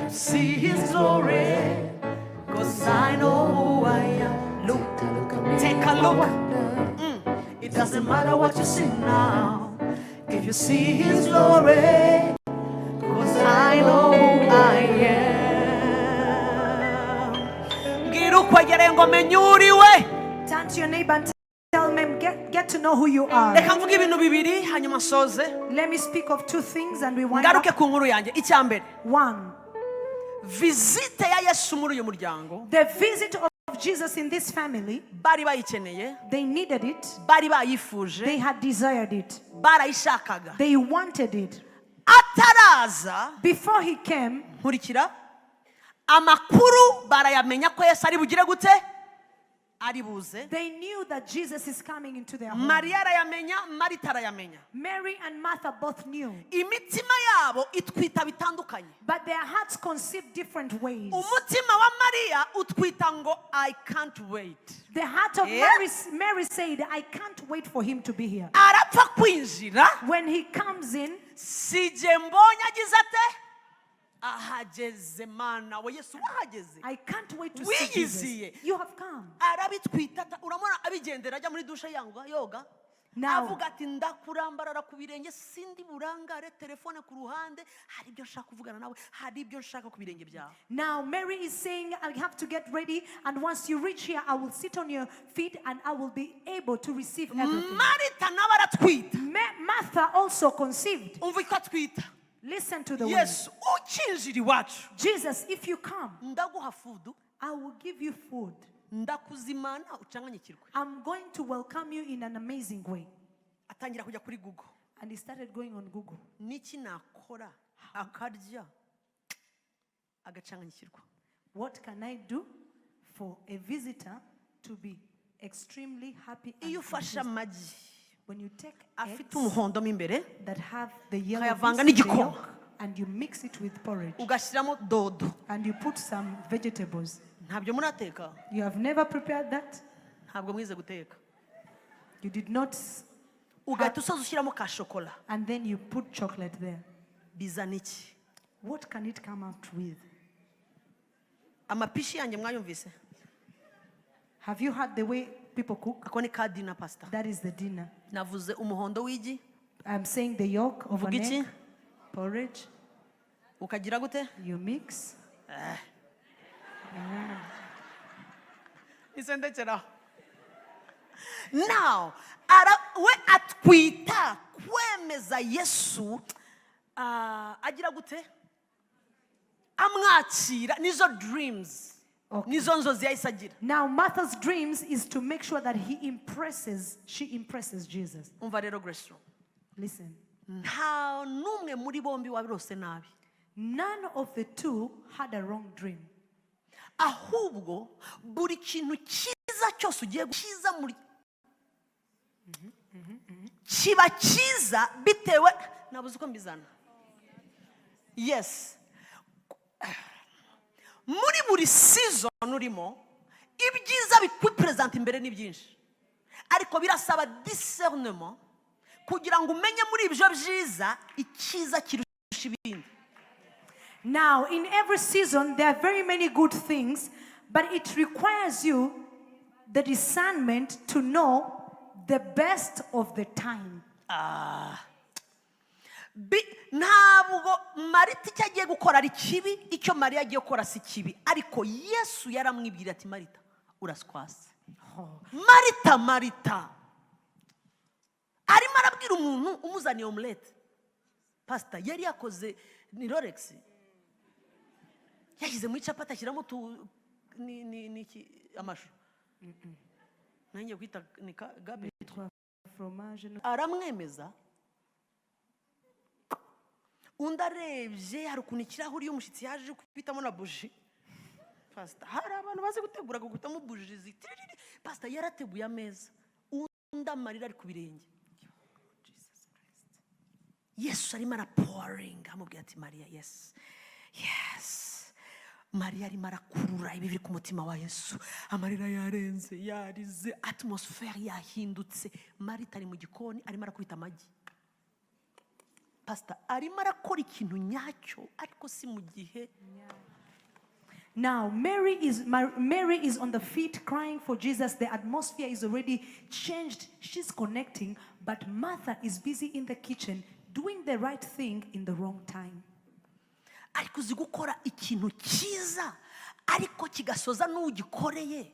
See his glory. 'Cause I know who I am." Look, Take a look at me. Take a look. It doesn't matter what you see now. If you see his glory. 'Cause I know who I am. Mbwira ukwegereye ngo menye uriwe. Turn to your neighbor and tell them, get to know who you are. Reka mvuge ibintu bibiri hanyuma nsoze. Let me speak of two things and we wind up. Ngaruke ku nkuru yanjye. Icya mbere, One, visite ya Yesu muri uyu muryango the visit of Jesus in this family, bari bayikeneye, they needed it, bari bayifuje, they had desired it, barayishakaga. They wanted it. Ataraza, Before he came, nkurikira, amakuru barayamenya ko Yesu ari bugire gute, ari buze. They knew that Jesus is coming into their home. Mariya arayamenya, Marita arayamenya. Mary and Martha both knew, Imitima yabo itwita bitandukanye. But their hearts conceived different ways. Umutima wa Mariya utwita ngo "I can't wait." The heart of Mary said, "I can't wait for him to be here." Arapfa kwinjira, When he comes in, si jye mbonye agize ate, ahageze. Mana we, Yesu wahageze. I can't wait to see Jesus. Wiyiziye. You have come. Arabitwita uramubona abigendera ajya muri douche yangwa yoga, avuga ati ndakurambarara ku birenge, sindi burangare, telefone ku ruhande, hari ibyo nshaka kuvugana nawe, hari ibyo nshaka ku birenge byawe. Now Mary is saying, "I have to get ready, and once you reach here, I will sit on your feet and I will be able to receive everything." Marita nawe aratwita. Martha also conceived. Umva iko atwita. Listen to the word. Yesu ukinjira iwacu, Jesus, if you come, ndaguha food. I will give you food. Ndakuzimana ucanganyikirwe. I'm going to welcome you in an amazing way. Atangira kujya kuri Google. And he started going on Google. Niki nakora akarya agacanganyikirwa? What can I do for a visitor to be extremely happy and Iyo ufashe confused? Amagi When you take afite eggs umuhondo mo imbere, that have the yellow ukayavanga piece, the n'igikoma, yolk, and you mix it with porridge, ugashyiramo dodo, and you put some vegetables. Ntabyo murateka. You have never prepared that? Ntabwo mwize guteka. You did not, Ugahita usoza ushyiramo ka shokora, and then you put chocolate there. Bizana iki? What can it come out with? Amapishi yanjye mwayumvise? Have you heard the way people cook? Ako ni ka dinner, pastor. That is the dinner. Navuze umuhondo w'igi. I'm saying the yolk of an Uvuga iki? Egg, porridge, Ukagira gute? You mix. Isendekeraho now. Ara we atwita kwemeza Yesu, agira gute, amwakira. Nizo dreams, nizo nzozi yahise agira. Now, Martha's dreams is to make sure that he impresses, she impresses Jesus. Umva rero, Grace Room, Listen, nta n'umwe muri bombi wabirose nabi. None of the two had a wrong dream. Ahubwo buri kintu cyiza cyose ugiye cyiza muri kiba cyiza bitewe, nabuze uko mbizana. Yes, muri buri season urimo, Ibyiza bikwiperezanta imbere ni byinshi, ariko birasaba discernement kugira ngo umenye muri ibyo byiza icyiza kirusha ibindi. Now, in every season, there are very many good things, but it requires you the discernment to know the best of the time. Ntabwo Marita icyo agiye gukora ari kibi, icyo Mariya agiye gukora si kibi, ariko Yesu yaramwibwira ati: "Marita, uraswase." Marita, Marita, arimo arabwira umuntu umuzaniye omelette. Pasita, yari yakoze ni Rolex, yashyize muri capati, ashyiramo tu ni iki, amashu nanjye kwita ni gabe. Fromage. Aramwemeza. Undi arebye, hari ukuntu ikirahuri iyo umushyitsi yaje guhitamo na buji. Pasita, hari abantu bazi gutegura guhitamo buji zitiriri. Pasita, yarateguye ameza, undi amarira ari ku birenge. Yesu arimo araporinga, amubwira ati: "Mariya." Yes. Mariya arimo arakurura ibi biri ku mutima wa Yesu. Amarira yarenze, yarize, atmosphere yahindutse. Marita ari mu gikoni, arimo arakubita amagi. Pasita, arimo arakora ikintu nyacyo, ariko si mu gihe. Now, Mary is on the feet crying for Jesus. The atmosphere is already changed. She's connecting, but Martha is busy in the kitchen doing the right thing in the wrong time. Ariko uzi gukora ikintu cyiza, ariko kigasoza n'ugikoreye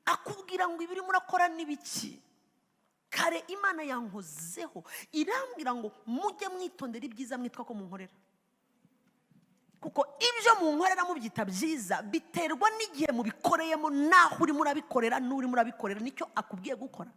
akubwira ngo ibirimo urakora ni biki? Kare Imana yankozeho, irambwira ngo mujye mwitondera ibyiza mwitwa ko munkorera, kuko ibyo munkorera mubyita byiza biterwa n'igihe mubikoreyemo, n'aho urimo urabikorera, n'urimo urabikorera, nicyo akubwiye gukora.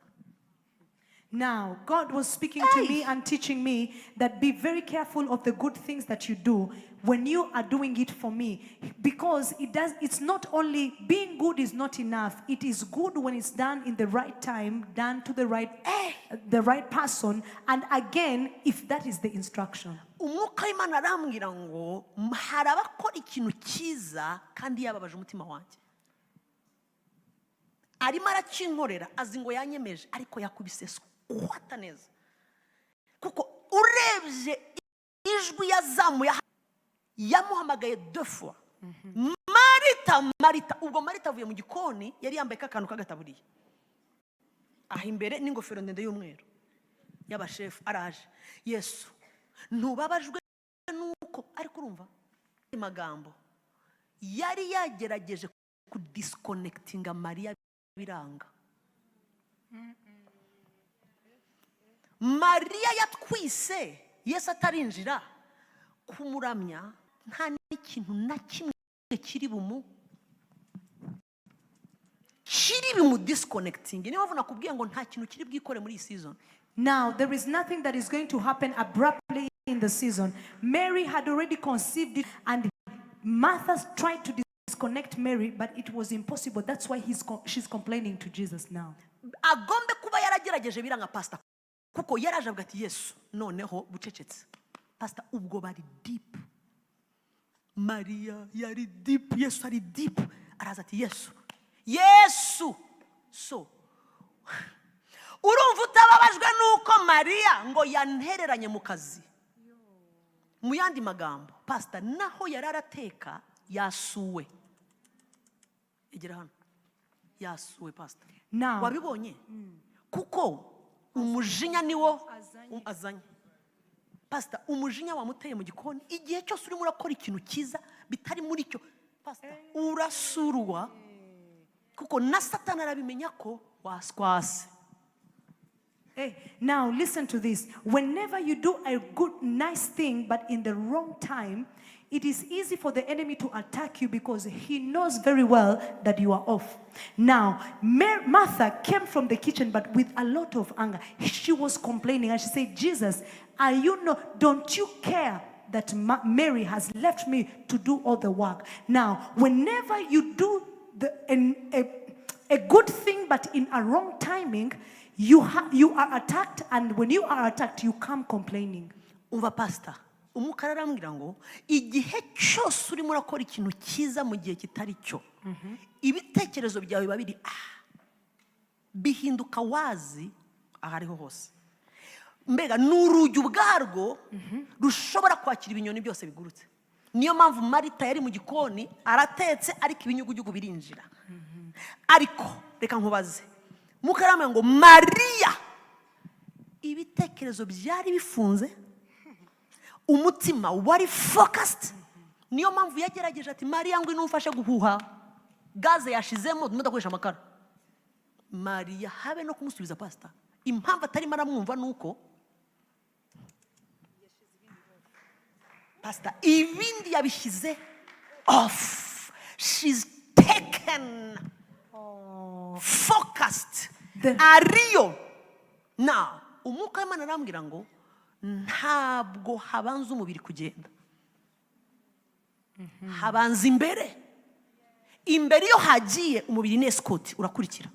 Now, God was speaking to me and teaching me that be very careful of the good things that you do when you are doing it for me. Because it's not only being good is not enough. It is good when it's done in the right time, done to the right person, and again, if that is the instruction. Umwuka w'Imana arambwira ngo hari abakora ikintu cyiza kandi yababaje umutima wanjye. Arimo arakinkorera, azi ngo yanyemeje, ariko yakubise squata neza, kuko urebye ijwi yazamuye, yamuhamagaye deux fois: "Marita, Marita." Ubwo Marita avuye mu gikoni, yari yambaye k'akantu k'agataburiya aha imbere n'ingofero ndende y'umweru y'abashefu. Araje: "Yesu, ntubabajwe nuko?" Ariko urumva magambo yari yagerageje kudisconnectinga Mariya, biranga. Mariya yatwise Yesu atarinjira kumuramya, nta n'ikintu na kimwe kiri bimudisconnectinge. Niyo mpamvu nakubwiye ngo nta kintu kiri bwikore muri iyi season. Now, there is nothing that is going to happen abruptly in the season. Mary had already conceived it, and Martha tried to disconnect Mary, but it was impossible. That's why she's complaining to Jesus now. Agombe kuba yaragerageje, biranga, pasita, kuko yaraje avuga ati: "Yesu, noneho bucecetse." Pasita, ubwo bari deep, Mariya yari deep, Yesu ari deep. Araza ati: "Yesu, Yesu, so urumva utababajwe nuko Mariya ngo yantereranye mu kazi?" Mu yandi magambo, pasita, naho yari arateka, yasuwe. Egera hano, yasuwe, pasita. Now, Wabibonye, kuko umujinya niwo azanye. Pasita, umujinya wamuteye mu gikoni. Igihe cyose urimo urakora ikintu cyiza bitari muri cyo, pasita, urasurwa, kuko na Satani arabimenya ko waswase. Hey, now listen to this. Whenever you do a good, nice thing, but in the wrong time, it is easy for the enemy to attack you because he knows very well that you are off. Now, Martha came from the kitchen, but with a lot of anger. She was complaining and she said, "Jesus, are you not, don't you care that Mary has left me to do all the work?" Now, whenever you do a good thing, but in a wrong timing, you are attacked, and when you are attacked, you come complaining. Umva, pasita, umwuka arambwira ngo igihe cyose Cyose urimo urakora ikintu cyiza mu gihe kitari cyo, ibitekerezo byawe biba biri bihinduka wazi aho ariho hose. Mbega ni urugi ubwarwo rushobora kwakira ibinyoni byose bigurutse. Niyo mpamvu Marita yari mu gikoni aratetse, ariko ibinyugunyugu birinjira. Ariko reka nkubaze, mukarama ngo Mariya ibitekerezo byari bifunze, umutima wari focused. Niyo mpamvu yagerageje ati: "Mariya, ngwino umfashe guhuha, gaze yashizemo, mudakoresha amakara." Mariya habe no kumusubiza. Pasita, impamvu atarimo aramwumva ni uko, pasita, ibindi yabishyize off. She's taken, focused. Ariyo na Umwuka w'Imana arambwira ngo ntabwo habanza umubiri kugenda, habanza imbere. Imbere iyo hagiye, umubiri ni escort, urakurikira.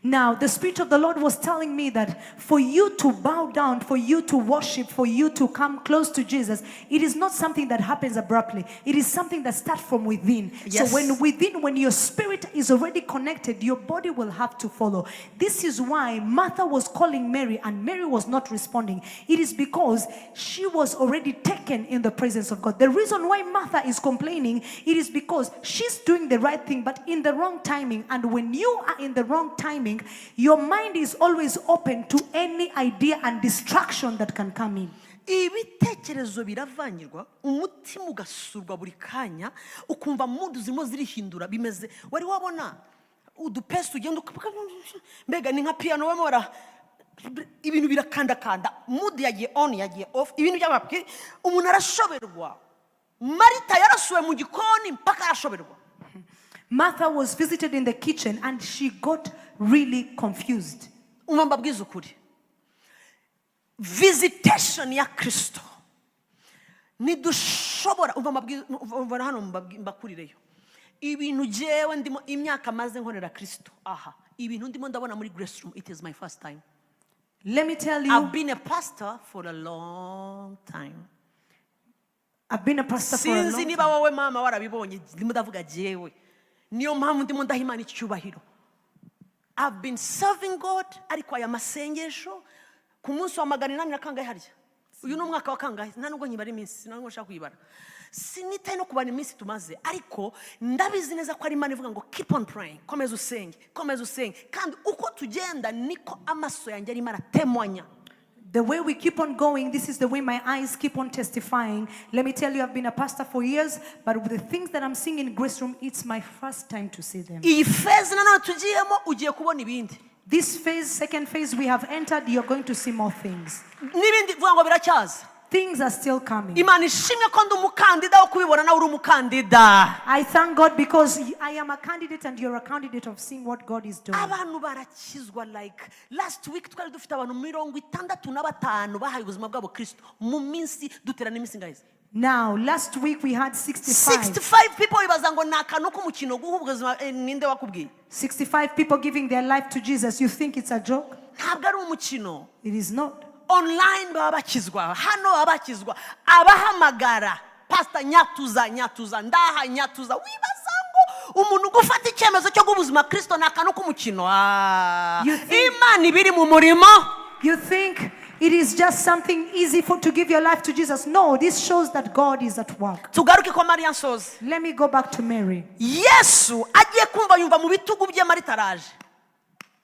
Now, the Spirit of the Lord was telling me that for you to bow down, for you to worship, for you to come close to Jesus, it is not something that happens abruptly. It is something that starts from within. So, when within, when your spirit is already connected, your body will have to follow. This is why Martha was calling Mary and Mary was not responding. It is because she was already taken in the presence of God. The reason why Martha is complaining, it is because she's doing the right thing, but in the wrong timing. And when you are in the wrong timing, your mind is always open to any idea and distraction that can come in. Ibitekerezo biravangirwa, umutima ugasurwa buri kanya, ukumva mood zirimo zirihindura. Bimeze, wari wabona udupesi ugenda mbega ni nka piyano barimo bara ibintu birakandakanda, mood yagiye on, yagiye off, ibintu by'amapwi, umuntu arashoberwa. Marita yarasuwe mu gikoni mpaka arashoberwa. Martha was visited in the kitchen and she got really confused. Umva mbabwize ukuri, visitation ya Kirisito ntidushobora. Umva umva hano mbakurireyo ibintu jyewe ndimo, imyaka maze nkorera Kirisito aha, ibintu ndimo ndabona muri Grace Room, it is my first time. Let me tell you, I've been a pastor for a long time. I've been a pastor for a Sinzi long niba time. wowe mama warabibonye. Ndimo ndavuga jyewe, niyo mpamvu ndimo ndaha Imana icyubahiro. I've been serving God, ariko aya masengesho ku munsi wa 800 na kangahe harya? Uyu ni umwaka wa kangahe? Nta nubwo nkibara iminsi, nta nubwo nshaka kuyibara, sinitaye no kubara iminsi tumaze, ariko ndabizi neza ko ari Imana ivuga ngo "Keep on praying, komeza usenge, komeza usenge." Kandi uko tugenda niko amaso yanjye arimo aratemwanya. The way we keep on going, this is the way my eyes keep on testifying. Let me tell you, I've been a pastor for years, but with the things that I'm seeing in Grace Room, it's my first time to see them. Iyi phase nanone tugiyemo, ugiye kubona ibindi. This phase, second phase we have entered, you're going to see more things. N'ibindi vuga ngo biracyaza. Things are still coming. Imana ishimwe ko ndi umukandida wo kubibona, nawe uri umukandida. I thank God because I am a candidate and you're a candidate of seeing what God is doing. Abantu barakizwa. Like last week twari dufite abantu 65 bahaye ubuzima bwabo Kirisito mu minsi duterana iminsi ingahe? Now, last week we had 65. 65 people. Bibaza ngo ni akantu k'umukino guha ubuzima. Ninde wakubwiye? 65 people giving their life to Jesus. You think it's a joke? Ntabwo ari umukino. It is not. Online baba bakizwa, hano baba bakizwa, abahamagara pasita nyatuza nyatuza ndaha nyatuza. Wibaza ngo umuntu gufata icyemezo cyo guha ubuzima Kirisito ni akantu k'umukino? Ah, Imana ibiri mu murimo. You think it is just something easy for to give your life to Jesus. No, this shows that God is at work. Tugaruke kwa Mariya nsoze. Let me go back to Mary. Yesu agiye kumva yumva mu bitugu bye Marita araje.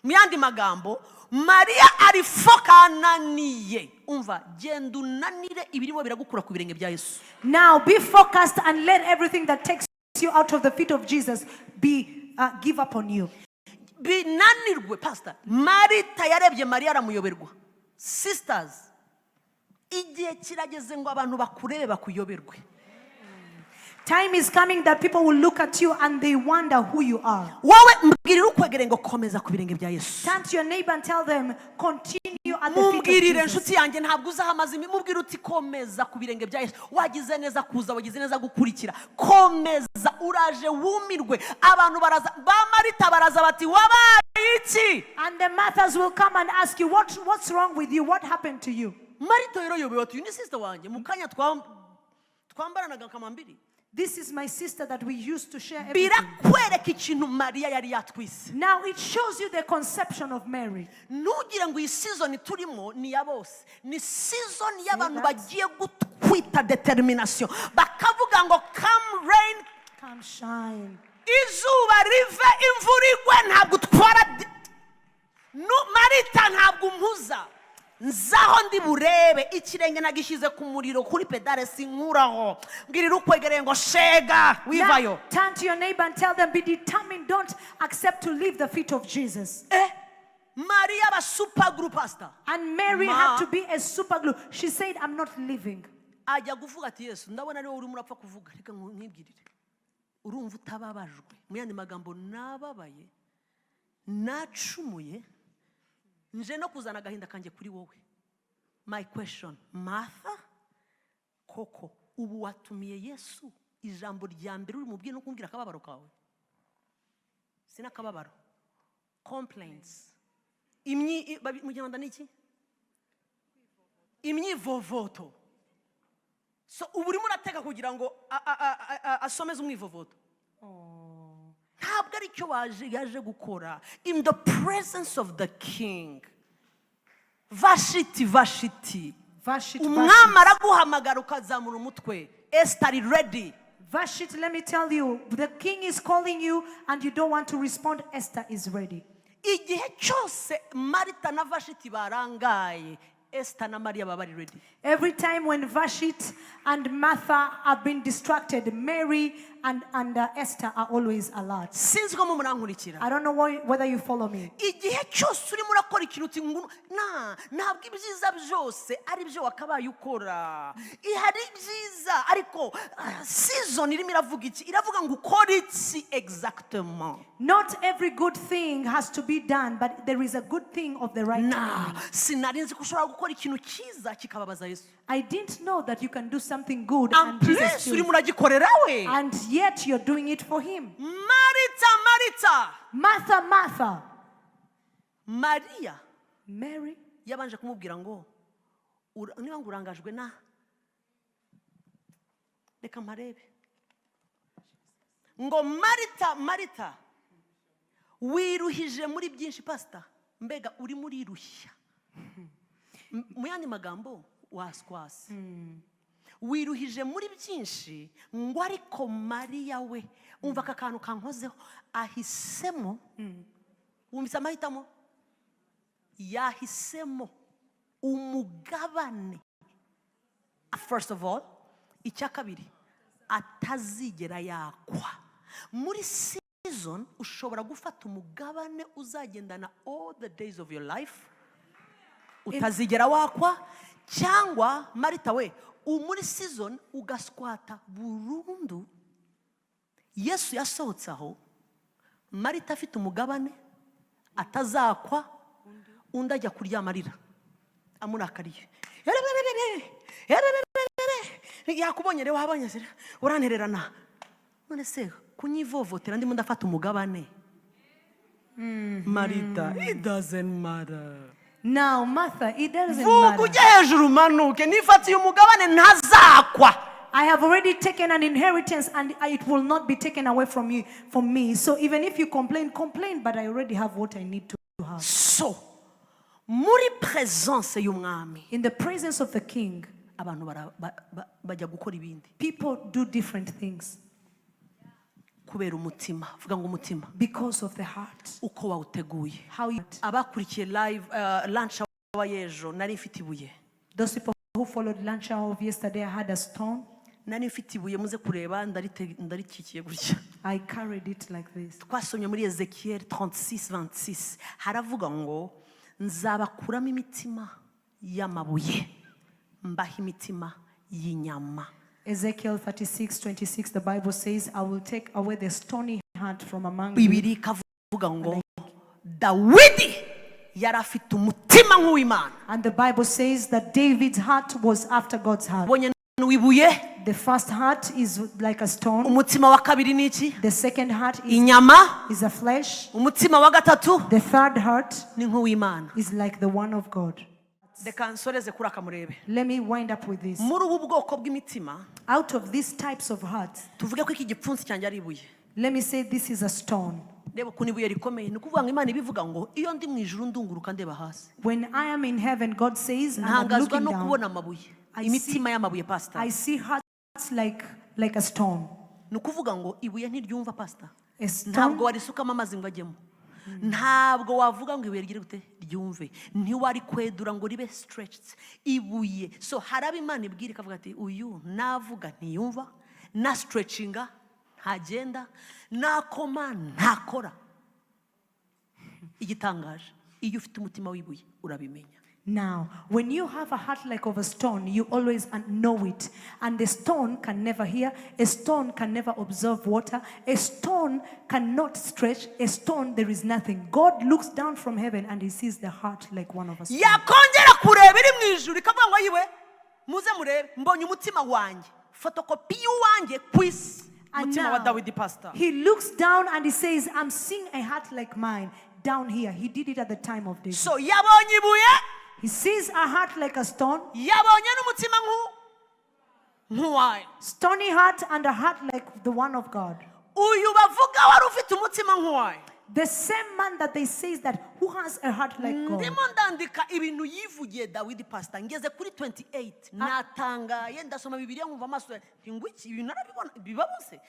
Mu yandi magambo, Mariya ari fokananiye. Umva, genda unanire ibirimo biragukura ku birenge bya Yesu. Now be focused and let everything that takes you out of the feet of Jesus be give up on you. Binanirwe. Pasita, Marita yarebye Mariya aramuyoberwa. Sisters, igihe kirageze ngo abantu bakurebe bakuyoberwe. Time is coming that people will look at you and they wonder who you are. Wowe mbwirira ukwegereye ngo komeza ku birenge bya Yesu. Turn to your neighbor and tell them, "Continue at the feet of Mumbwirire Jesus." inshuti yanjye, ntabwo uzi aho amaze mubwira uti komeza ku birenge bya Yesu. Wagize neza kuza, wagize neza gukurikira, komeza. Uraje wumirwe. Abantu baraza, ba Marita baraza bati wabaye iki? And the Marthas will come and ask you, "What's wrong with you? What happened to you?" Marita rero yobewe ati uyu ni sister wanjye, mu kanya Twambaranaga kamambiri. This is my sister that we used to share everything. Birakwereka ikintu Mariya yari yatwise. Now it shows you the conception of Mary. Ntugire ngo iyi season turimo ni iya bose, ni season y'abantu That. Bagiye gutwita determination, bakavuga ngo come rain, Come shine. Izuba rive, imvura igwe, ntabwo utwara Marita, ntabwo umpuza, nzaho ndi burebe ikirenge nagishyize ku muriro kuri pédale, sinkuraho. Mbwirira ukwegereye ngo shega wivayo. Now, turn to your neighbor and tell them, "Be determined, don't accept to leave the feet of Jesus." Eh, Mariya aba super glue, pastor. And Mary Ma. Had to be a super glue. She said, "I'm not leaving." Ajya kuvuga ati Yesu, ndabona ari wowe urimo urapfa kuvuga, reka nkwibwirire, urumva utababajwe? Mu yandi magambo, nababaye, nacumuye, nje no kuzana agahinda kanjye kuri wowe. My question, Martha, koko ubu watumiye Yesu, ijambo rya mbere uri mubwiye no kumbwira akababaro kawe? Sinakababaro, complaints. Mu Kinyarwanda ni iki? Imyivovoto. So ubu urimo urateka kugira ngo asomeze umwivovoto. Ntabwo aricyo waje yaje gukora in the presence of the king. Vashiti, Vashiti. Vashti, Umwami Vashti. Araguhamagara ukazamura umutwe. Esita ari ready. Vashti, let me tell you, the king is calling you and you don't want to respond. Esther is ready. Igihe cyose Marita na Vashiti barangaye, Esita na Mariya baba bari ready. Every time when Vashti and Martha have been distracted, Mary and Esther are always alert. Sinzi ko murankurikira. I don't know whether you follow me. Igihe cyose urimo urakora ikintu uti ngo na ntabwo ibyiza byose ari byo wakabaye ukora. Hari ibyiza, ariko season irimo iravuga iki? Iravuga ngo ukore iki exactement? Not every good thing has to be done, but there is a good thing of the right Na time. Sinari nzi ko ushobora gukora ikintu cyiza kikababaza Yesu. I didn't know that you can do something good and Jesus And plus feels- urimo uragikorera we. And yet you're doing it for him. Marita, Marita. Martha, Martha. Mariya Mary yabanje kumubwira ngo niba ngo urangajwe na, reka mparebe, ngo Marita, Marita, wiruhije muri byinshi. Pasita, mbega urimo urirushya. Mu yandi magambo, waswasi wiruhije muri byinshi, ngo ariko Mariya we, umva aka kantu kankozeho, ahisemo. Wumvise amahitamo? Yahisemo umugabane, first of all. Icya kabiri, atazigera yakwa. Muri season ushobora gufata umugabane uzagendana all the days of your life, utazigera wakwa, cyangwa Marita we, muri season ugaswata burundu. Yesu yasohotse aho, Marita afite umugabane atazakwa, undi ajya kuryama arira amurakariye. Yakubonye rero, wabonye se, urantererana. None se kunyivovotera ndimo ndafata umugabane? Marita, it doesn't matter. Now, Martha, it doesn't Vuga matter. Ujye hejuru umanuke, nifatiye umugabane ntazakwa. I have already taken an inheritance and it will not be taken away from you, from me. So even if you complain, complain, but I already have what I need to have. So muri presence y'umwami, In the presence of the king, abantu bajya gukora ibindi people do different things kubera umutima. Vuga ngo umutima. Because of the heart. Uko wawuteguye. How you, Abakurikiye live lunch hour y'ejo, nari mfite ibuye. Those people who followed lunch hour of yesterday, I had a stone. Nari mfite ibuye, muze kureba, ndarikikiye gutya. I carried it like this. Twasomye muri Ezekiel 36 26, haravuga ngo nzabakuramo imitima y'amabuye, mbaha imitima y'inyama. Ezekiel 36, 26, the Bible says, "I will take away the stony heart from among you." Bibiri ikavuga ngo Dawidi yari afite umutima nk'uw'Imana. And the Bible says that David's heart was after God's heart. Ubonye n'uwibuye. The first heart is like a stone. Umutima wa kabiri ni iki? The second heart Inyama. Is a flesh. Umutima wa gatatu The third heart ni nk'uw'Imana. Is like the one of God. Reka nsoreze kuri aka murebe. Let me wind up with this. Muri ubu bwoko bw'imitima, Out of these types of hearts, tuvuge ko iki gipfunsi cyanjye ari ibuye. Let me say this is a stone. Reba ukuntu ibuye rikomeye. Ni ukuvuga ngo Imana ibivuga ngo iyo ndi mu ijuru ndunguruka ndeba hasi, When I am in heaven, God says, and I'm ntangazwa looking no down, kubona amabuye, I imitima y'amabuye, pasita. I see hearts like a stone. Ni ukuvuga ngo ibuye ntiryumva, pasita. A stone, Ntabwo warisukamo amazi ngo ajyemo, ntabwo wavuga ngo ibuye rigire gute ryumve, ntiwarikwedura ngo ribe stretched ibuye. So hari abo Imana ibwira ikavuga ati uyu navuga ntiyumva, na stretchinga ntagenda, nakoma ntakora. Igitangaje, iyo ufite umutima w'ibuye urabimenya. Now, when you have a heart like of a stone, you always know it. And the stone can never hear, a stone can never observe water, a stone cannot stretch, a stone, there is nothing. God looks down from heaven and he sees the heart like one of a stone. Yakongera kureba iri mu ijuru ikavuga ngo yiwe muze murebe mbonye umutima wanjye, fotokopi y'uwanjye ku isi. And Umutima wa now, Dawidi, pasita. he looks down and he says, "I'm seeing a heart like mine down here." He did it at the time of David. So yabonye ibuye. He sees a heart like a stone, Yabonye n'umutima nk'uwayo. Stony heart, and a heart like the one of God. Uyu bavuga wari ufite umutima nk'uwayo. The same man that they say that who has a heart like God. Ndimo ndandika ibintu yivugiye Dawidi, pasita, ngeze kuri 28 natangaye. Ndasoma Bibiliya nkumva amaso yanjye ngo iki ibintu narabibona biba bose.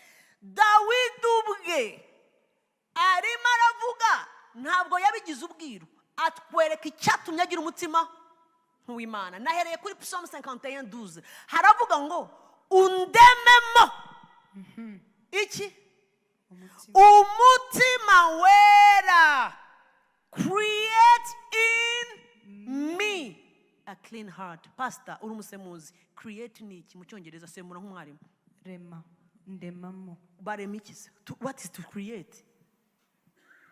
Dawidi ubwe arimo aravuga, ntabwo yabigize ubwiru, atwereka icyatumye agira umutima nk'uw'Imana. Nahereye kuri Psalm 51:12, haravuga ngo undememo iki? Umutima wera. Create in me a clean heart. Pastor, uri umusemuzi, create ni iki mu Cyongereza? Semura nk'umwarimu. Rema, ndemamo. Barema iki se? What is to create?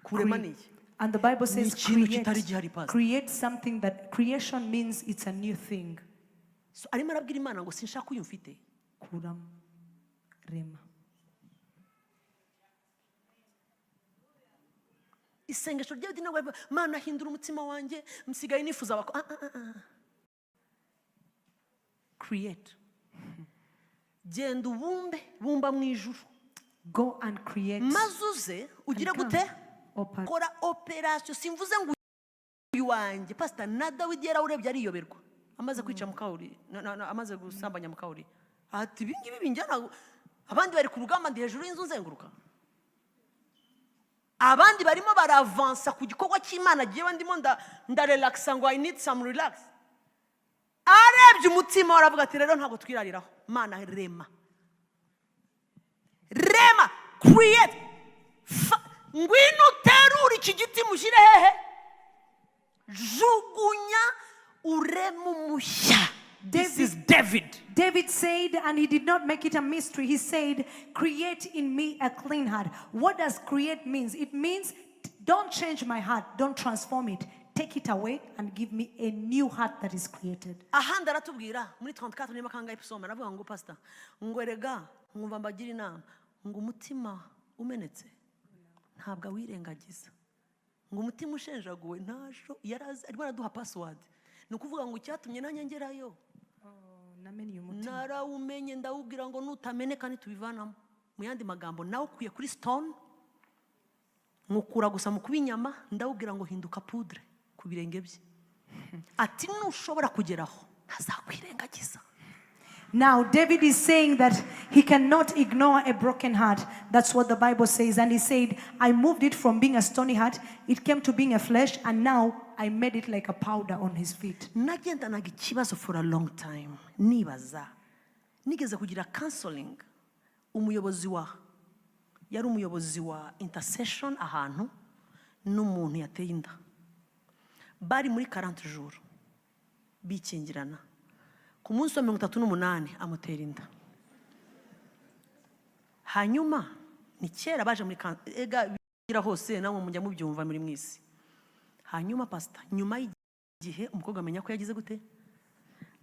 Kurema ni iki? And the Bible says Ikintu kitari create, gihari, Pastor. Create something that creation means it's a new thing. So, arimo arabwira Imana ngo sinshaka uyu mfite. Kuram, rema. Isengesho rya Dawidi ntabwo rivuga, "Mana hindura umutima wanjye, nsigaye nifuza abako." Ah, ah, ah, ah. Create, genda ubumbe, bumba mu ijuru. Go and create. Maze uze ugire And come. gute? Kora operasiyo. Simvuze ngo uyu wanjye, pasita. Na Dawidi yarawurebye ariyoberwa amaze kwica mukawuri amaze gusambanya mukawuri, ati ibi ngibi binjyana, abandi bari ku rugamba, ndi hejuru y'inzu nzenguruka, abandi barimo baravansa ku gikorwa cy'Imana, agiye ndimo ndarelaxa ngo I need some relax. Arebye umutima we aravuga ati rero ntabwo twirariraho, Mana rema, rema, create. Ngwino uterure iki giti mushyire hehe, jugunya, ureme umushya. This is David. David said, and he did not make it a mystery. He said, "Create in me a clean heart." What does create means? It means don't change my heart, don't transform it. Take it away and give me a new heart that is created. Ahandi aratubwira muri 34 niba kangahe psalm, aravuga ngo pastor, ngo erega mwumva mbagira inama ngo umutima umenetse ntabwo awirengagiza, ngo umutima ushenjaguwe ntasho yarazi. Arimo araduha password. Ni ukuvuga ngo icyatumye nanjye ngerayo, narawumenye, ndawubwira ngo nutameneka ntitubivanamo. Mu yandi magambo, nawe ukwiye kuri stone nkukura gusa mu kuba inyama, ndawubwira ngo hinduka poudre ku birenge bye, ati nushobora kugeraho ntazakwirengagiza. Now, David is saying that he cannot ignore a broken heart. That's what the Bible says. And he said, "I moved it from being a stony heart, it came to being a flesh, and now I made it like a powder on his feet." Nagendanaga ikibazo for a long time, nibaza. Nigeze kugira counseling, umuyobozi wa yari umuyobozi wa intercession ahantu, n'umuntu yateye inda, bari muri 40 jours bikingirana, ku munsi wa 38 amutera inda. Hanyuma ni kera baje muri ega bigira hose, namwe mujya mubyumva muri mwisi. Hanyuma pasita, nyuma y'igihe umukobwa amenya ko yagize gute,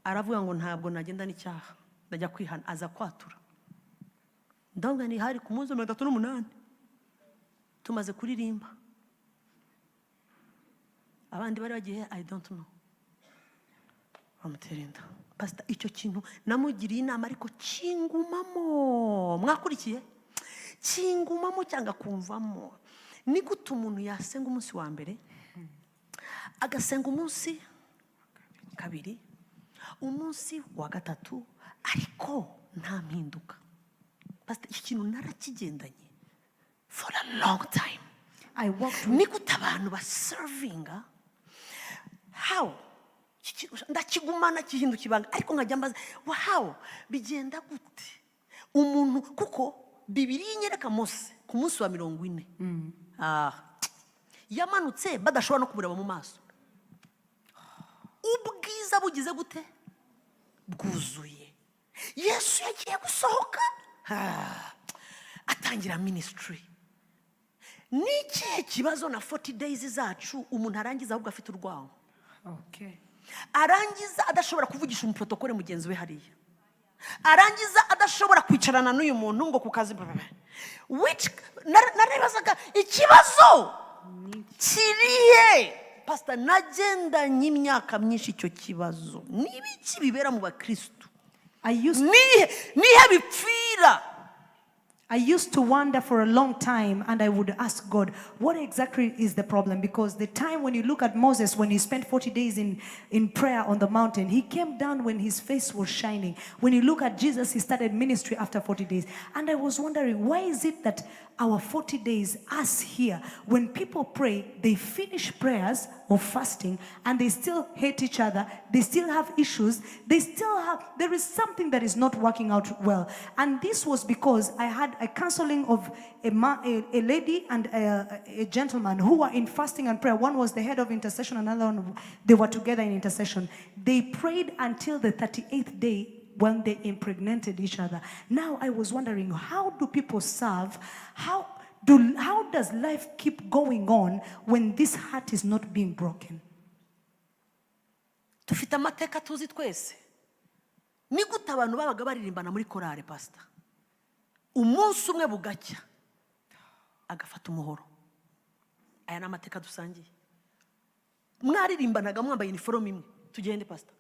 aravuga ngo ntabwo nagenda n'icyaha, ndajya kwihana. Aza kwatura. Ndavuga ni hari ku munsi wa 38, tumaze kuririmba, abandi bari bagiye, I don't know. Bamutera inda. Pasita, icyo kintu namugiriye inama, ariko kingumamo. Mwakurikiye? Kingumamo cyangwa kumvamo. Ni gute umuntu yasenga umunsi wa mbere, agasenga umunsi kabiri, umunsi wa gatatu, ariko nta mpinduka? Pasita, iki kintu narakigendanye for a long time. I walked with Ni gute abantu baservinga? How? Ndakigumana, kihinduka ibanga, ariko nkajya mbaza, how bigenda gute umuntu? Kuko Bibiliya inyereka Mose ku munsi wa 40, yamanutse badashobora no kumureba mu maso. Ubwiza bugize gute? Bwuzuye. Yesu yagiye gusohoka, atangira ministry. Ni ikihe kibazo na 40 days zacu? Umuntu arangiza ahubwo afite urwango, arangiza adashobora kuvugisha umuprotokole mugenzi we hariya, arangiza adashobora kwicarana n'uyu muntu ngo ku kazi. Which naribazaga ikibazo kirihe? Pasita, nagendanye imyaka myinshi icyo kibazo. Ni ibiki bibera mu bakirisitu? I used Nihe nihe bipfira? I used to wonder for a long time, and I would ask God, what exactly is the problem? Because the time when you look at Moses, when he spent 40 days in prayer on the mountain, he came down when his face was shining. When you look at Jesus, he started ministry after 40 days. And I was wondering, why is it that our 40 days, us here, when people pray, they finish prayers or fasting and they still hate each other, they still have issues, they still have, there is something that is not working out well. And this was because I had a counseling of a lady and a gentleman who were in fasting and prayer. One was the head of intercession, another one, they were together in intercession. They prayed until the 38th day when they impregnated each other. Now I was wondering, how do people serve? How does life keep going on when this heart is not being broken? Dufite amateka tuzi twese. Ni gute abantu babaga baririmbana muri korale, pasita, umunsi umwe bugacya agafata umuhoro? Aya ni amateka dusangiye. Mwaririmbanaga mwambaye iniforume imwe. Tugende, pasita.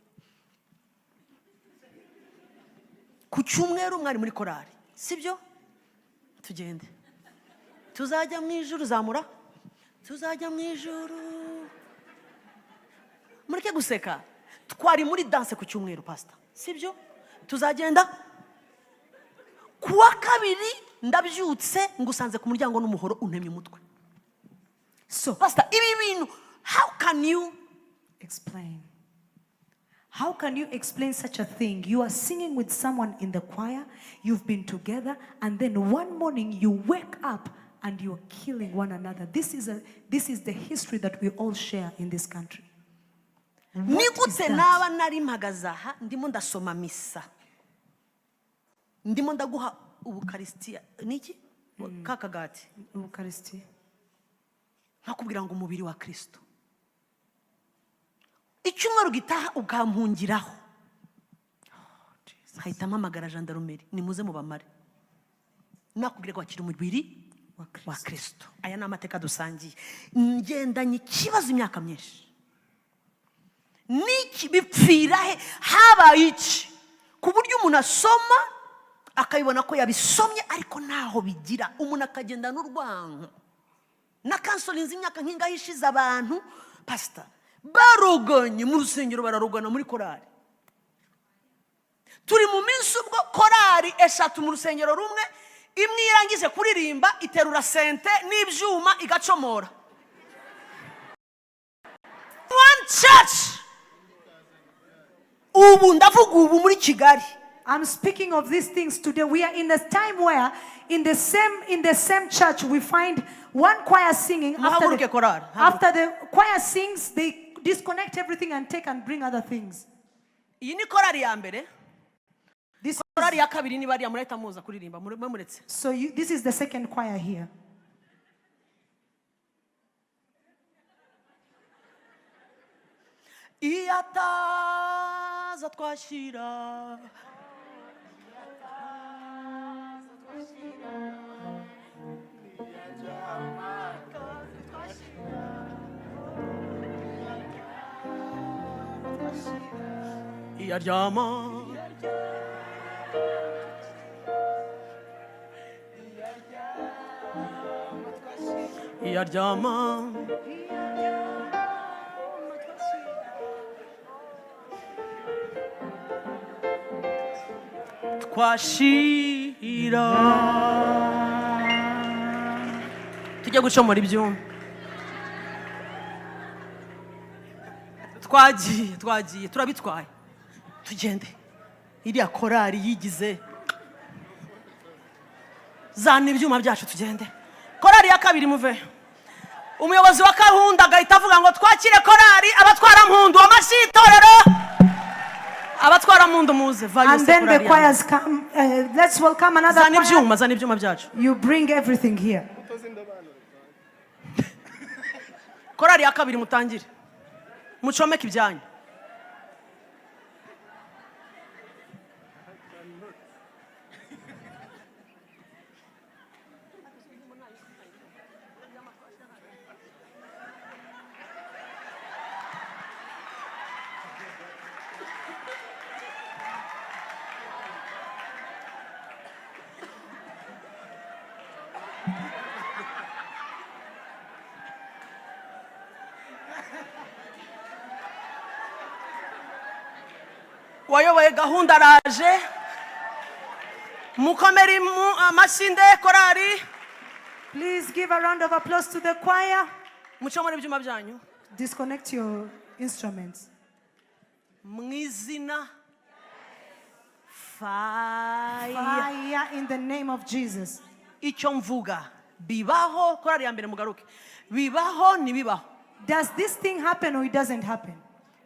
Ku cyumweru mwari muri korali, sibyo? Tugende. Tuzajya mu ijuru, zamura, tuzajya mu ijuru. Mureke guseka. Twari muri danse ku cyumweru, pasita, sibyo? Tuzagenda. Ku wa kabiri ndabyutse ngusanze ku muryango n'umuhoro, untemye umutwe. So Pasita, ibi bintu, how can you explain. How can you explain such a thing? You are singing with someone in the choir, you've been together, and then one morning you wake up and you're killing one another. This is the history that we all share in this country. Ni What is gute that? Naba nari mpagaze aha, ndimo ndasoma misa, ndimo ndaguha ubukarisitiya, ni iki, ka kagati, Eucharist. Nkakubwira ngo umubiri wa Kirisito, icyumweru gitaha ukampungiraho, nkahita mpamagara jandarumeri, nimuze mubamare. Nakubwira ngo wakira umubiri wa wa Kristo. Kirisito. Aya ni amateka dusangiye. Ngendanye ikibazo imyaka myinshi. Niki bipfira he? Habaye iki ku buryo umuntu asoma akabibona ko yabisomye, ariko ntaho bigira, umuntu akagenda n'urwango? Na counselinze imyaka nk'ingahe ishize abantu, pasita, baroganye mu rusengero, bararogana muri korari. Turi mu minsi ubwo korari eshatu mu rusengero rumwe, imwe irangije kuririmba iterura sente n'ibyuma igacomora. One church. Ubu ndavuga ubu muri Kigali. I'm speaking of these things today. We are in a time where in the same church we find one choir singing. After Muhaguruke, the, korali. after the choir sings, they disconnect everything and take and bring other things. Iyi ni korari ya mbere. This Korari ya kabiri niba ariya murahita muza kuririmba, mure muretse. So you, this is the second choir here. Iyo ataza twashyira. Iyaryama. Iyaryama. Twashira. Tujye gucomora ibyuma. Twagiye, twagiye, turabitwaye, tugende. Iriya korari yigize zana ibyuma byacu, tugende. Korari ya kabiri muve. Umuyobozi wa gahunda agahita avuga ngo twakire korari Abatwarampundu. Amashyi y'itorero, Abatwarampundu, muze vayo. And then the choirs come. Let's welcome another Zana choir. ibyuma, zana ibyuma byacu. You bring everything here. Korari ya kabiri, mutangire mucomeke ibyanyu. Wayoboye gahunda araje. Mukomere amashyi nde korari. Please give a round of applause to the choir. Mucomore ibyuma byanyu. Disconnect your instruments. Mu izina, fire. Fire in the name of Jesus. Icyo mvuga, bibaho? Korari ya mbere, mugaruke. Bibaho, ntibibaho? Does this thing happen or it doesn't happen?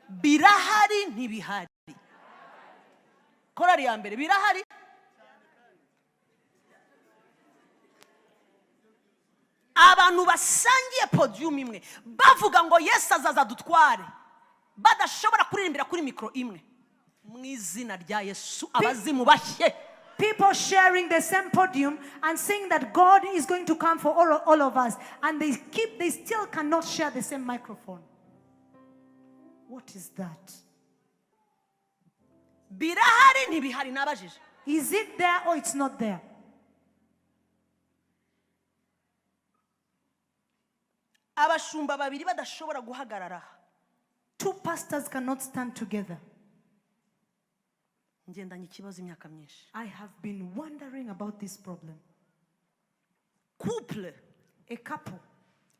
Birahari, ntibihari? Korari ya mbere, birahari? Abantu basangiye podium imwe, bavuga ngo Yesu azaza dutware, badashobora kuririmbira kuri mikoro imwe. Mu izina rya Yesu, abazimu bashye. People sharing the same podium and saying that God is going to come for all of us. And they still cannot share the same microphone. What is that? Birahari, ntibihari? Nabajije. Is it there or it's not there? Abashumba babiri badashobora guhagarara. Two pastors cannot stand together. Ngendanye ikibazo imyaka myinshi. I have been wondering about this problem. Couple A couple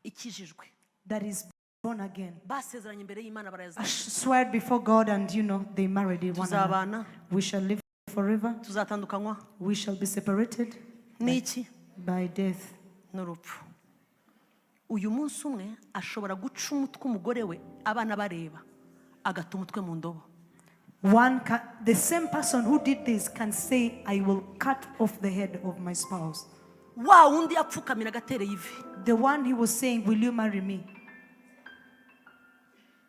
ikijijwe, that is born again, basezeranye imbere y'Imana, barayaza. Swear before God, and they married one another. Tuzabana. We shall live forever. Tuzatandukanywa We shall be separated n'iki? by death. N'urupfu. Uyu munsi umwe ashobora guca umutwe umugore we, abana bareba, agata umutwe mu ndobo. The same person who did this can say, "I will cut off the head of my spouse." Wa wundi yapfukamira agatereye ivi. The one he was saying, "Will you marry me?"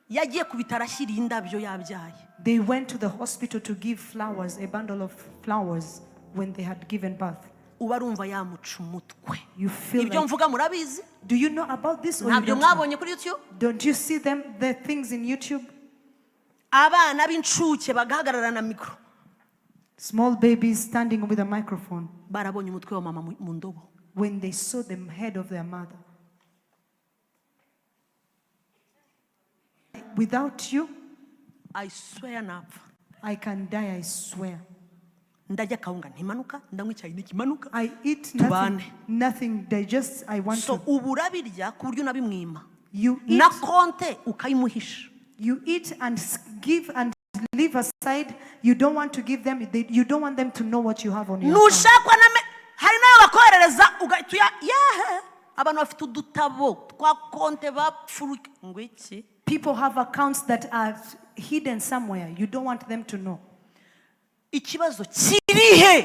Yagiye ku bitaro ashyiriye indabyo yabyaye. They went to the hospital to give flowers, a bundle of flowers, when they had given birth. Uba arumva yamuca umutwe. You feel Ibyo like, mvuga murabizi. Do you know about this or you Ntabyo don't know? mwabonye kuri YouTube? Don't you see them, the things in YouTube? Abana b'incuke bagahagarara na mikoro. Small babies standing with a microphone Barabonye umutwe wa mama mu ndobo. When they saw the head of their mother. "Without you, I swear napfa. I can die, I swear. Ndarya akawunga ntimanuka, ndanywa icyayi ntikimanuka. I eat nothing, Tubane." nothing digests. I want So to." ubu urabirya ku buryo unabimwima. You eat, Na konte ukayimuhisha. You eat and give and leave aside. You don't want to give them, you don't want them to know what you have on your account. Nushakwa na hari n'ayo bakoherereza ugahita uya yehe. Abantu bafite udutabo twa konte bapfuruka ngo iki? People have accounts that are hidden somewhere. You don't want them to know. Ikibazo kiri he?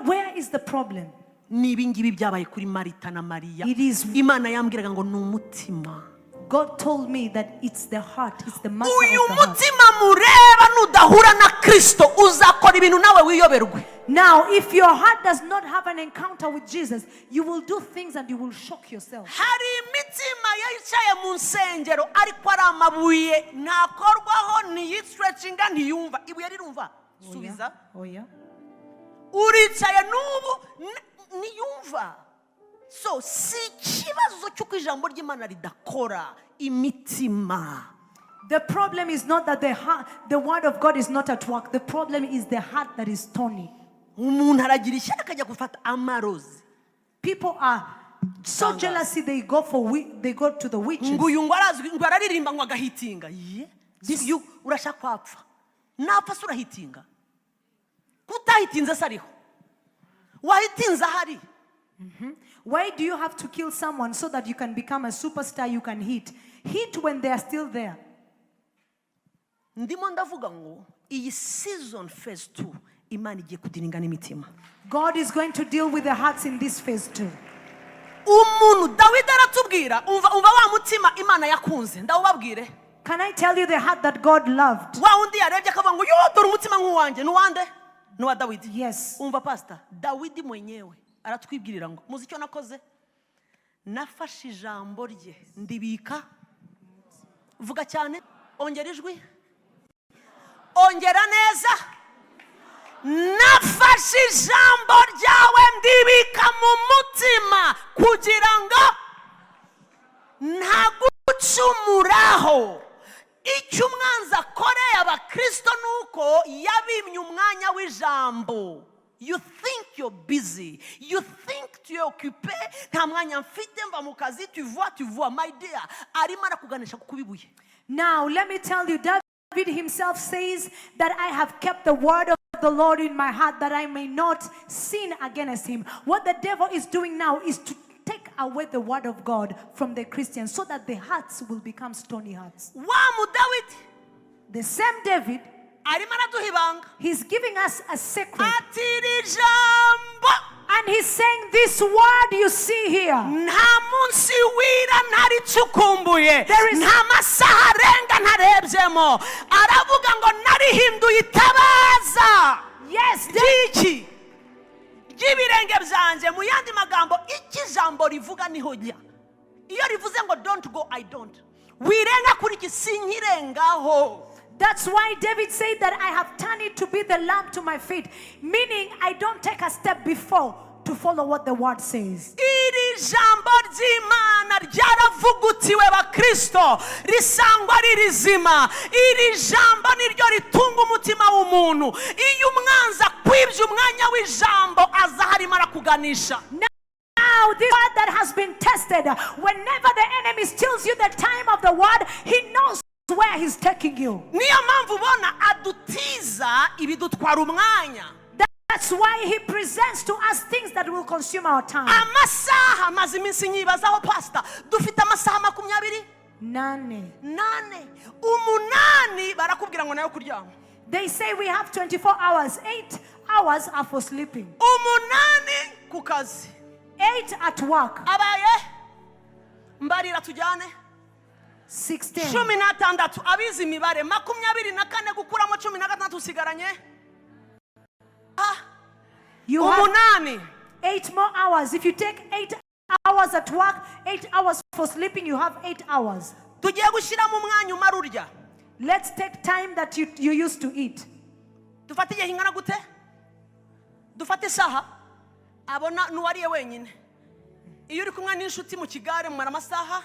Where is the problem? Ni ibingibi byabaye kuri Marita na Mariya. Imana yambwiraga ngo ni umutima. God told me that it's the heart, it's the matter Uyu of the heart. Mutima mureba, nudahura na Kirisito uzakora ibintu nawe wiyoberwe. Now, if your heart does not have an encounter with Jesus, you will do things and you will shock yourself. Hari imitima Yicaye mu nsengero, ariko ari amabuye, ntakorwaho, ntiyistretchinga, ntiyumva. Ibuye rirumva? Subiza. Oya. Uricaye n'ubu ntiyumva. So si ikibazo cy'uko ijambo ry'Imana ridakora imitima. The problem is not that the word of God is not at work. The problem is the heart that is stony. Umuntu aragira ishyari, akajya gufata amarozi. People are so Tangaza. Jealousy, they go to the witches. Ngo uyu ngo arazwi, ngo araririmba, ngo agahitinga ye. Uyu urashaka kwapfa, napfa se urahitinga? Kutahitinze se ariho wahitinze ahari? Why do you have to kill someone so that you can become a superstar you can hit? Hit when they are still there. Ndimo ndavuga ngo iyi season phase 2, Imana igiye kudealinga n'imitima. God is going to deal with the hearts in this phase two. Umuntu Dawidi aratubwira, umva, umva wa mutima Imana yakunze, ndawubabwire. Can I tell you the heart that God loved? Wa wundi yarebye akavuga ngo: "Yo, dore umutima nk'uwanjye." Ni uwande? Ni uwa Dawidi. Yes. Umva, pasita Dawidi mwenyewe aratwibwirira ngo: "Muzi icyo nakoze? Nafashe ijambo rye ndibika." Vuga cyane, ongera ijwi, ongera neza. "Nafashe ijambo ryawe ndibika mu mutima kugira ngo ntagucumuraho." Icyo umwanzi akoreye abakirisito ni uko yabimye umwanya w'ijambo. You think you're busy, you think tu es occupé. "Nta mwanya mfite, mva mu kazi." Tu vois, tu vois, my dear, arimo arakuganisha kuko ubibuye. Now, let me tell you, David himself says that I have kept the word of the Lord in my heart that I may not sin against him. What the devil is doing now is to take away the word of God from the Christians so that the hearts will become stony hearts. Wa mudawidi The same David, arimo araduha ibanga. He's giving us a secret. Ati: "Iri jambo," And he's saying, "This word you see here," "nta munsi wira ntaricukumbuye, nta masaha arenga ntarebyemo." Aravuga ngo: "Narihinduye itabaza ry'iki? Ry'ibirenge byanjye." Mu yandi magambo, icyo ijambo rivuga niho jya. Iyo rivuze ngo "Don't go," I don't. "Wirenga kuri iki," sinkirengaho. That's why David said that I have turned it to be the lamp to my feet, meaning I don't take a step before to follow what the word says. Iri jambo ry'Imana ryaravugutiwe bakristo, risangwa ari rizima. Iri jambo niryo ritunga umutima w'umuntu. Iyo umwanzi akwibye umwanya w'ijambo, aza harimo arakuganisha. Now, this word that has been tested, whenever the enemy steals you the time of the word, he knows where he's taking you. Niyo mpamvu ubona adutiza ibidutwara umwanya. That's why he presents to us things that will consume our time. Amasaha, maze iminsi nyibazaho, pasita, dufite amasaha 24 Nane. 8. 8 barakubwira ngo nayo kuryama. They say we have 24 hours. 8 hours are for sleeping, 8 ku kazi. 8 at work, Abaye mbarira tujyane. 16. 16. Abize imibare, 24 gukuramo 16, usigaranye You have 8. 8 more hours. If you take 8 hours at work, 8 hours for sleeping, you have 8 hours. Tugiye gushyiramo umwanya umara urya. Let's take time that you used to eat. Dufate igihe kingana gute? Dufate isaha abona n'uwariye wenyine. Iyo uri kumwe n'inshuti mu kigare mumara amasaha,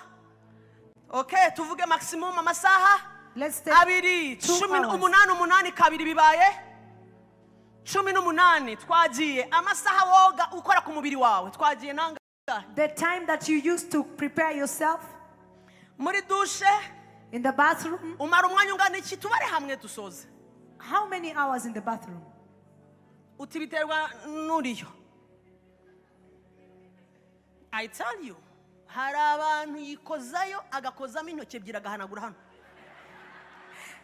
ok, tuvuge maximum amasaha Let's take 2. 2 Cumi hours. 8, 8 kabiri bibaye 18. Twagiye amasaha woga, ukora ku mubiri wawe, twagiye nangahe? The time that you used to prepare yourself Muri douche in the bathroom. umara umwanya ungana iki? Tubare hamwe dusoze. How many hours in the bathroom? Uti biterwa n'uriyo. I tell you, hari abantu yikozayo, agakozamo intoki ebyiri, agahanagura hano.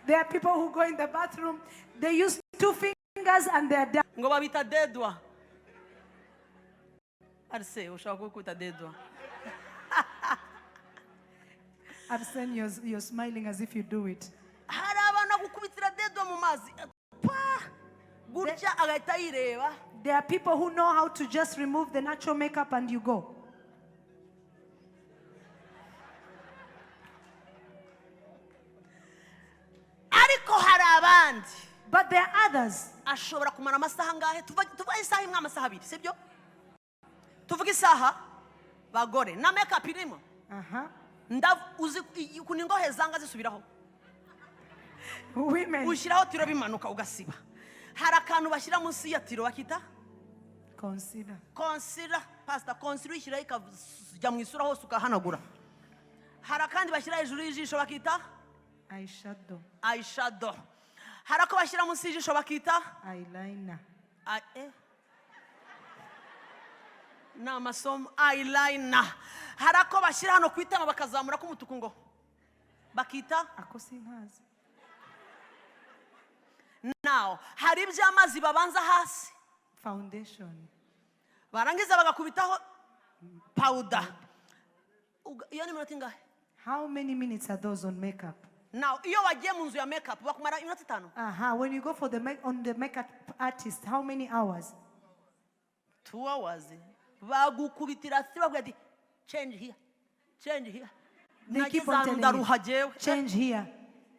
There are people who go in the bathroom, they use two fingers and they're done. Ngo babita dedwa arise, ushobora kuba dedwa. Arsene, you're smiling as if you do it. Hari abantu agukubitira dedwa mu mazi pa gutya, agahita yireba. There are people who know how to just remove the natural makeup and you go. abandi But there are others. Ashobora kumara amasaha angahe? Tuvuge isaha imwe, amasaha 2, sibyo? Tuvuge isaha, bagore, na makeup irimo. Uzi ukuntu ingohe zanga zisubiraho? Women. Ushyiraho tiro bimanuka ugasiba. Hari akantu bashyira munsi ya tiro bakita Consider. Concealer. Pasita, concealer uyishyiraho ikajya mu isura hose ukahanagura. Hari akandi bashyira hejuru y'ijisho bakita Eyeshadow. Eyeshadow. Hari ako bashyira munsi y'ijisho bakita Eyeliner. Ni amasomo. Eyeliner. Hari ako bashyira hano ku itama bakazamura k'umutuku ngo bakita Ako sinkazi. Naw, hari iby'amazi babanza hasi. Foundation. Barangiza bagakubitaho powder. Iyo ni iminota ingahe? How many minutes are those on makeup? Naw, iyo wagiye mu nzu ya makeup bakumara iminota 5. When you go for the make on the makeup artist, how many hours? 2 hours. Bagukubitira si bakubwira ati "Change here, change here." They keep Nageze on ahantu telling ndaruha you, jyewe. "Change here,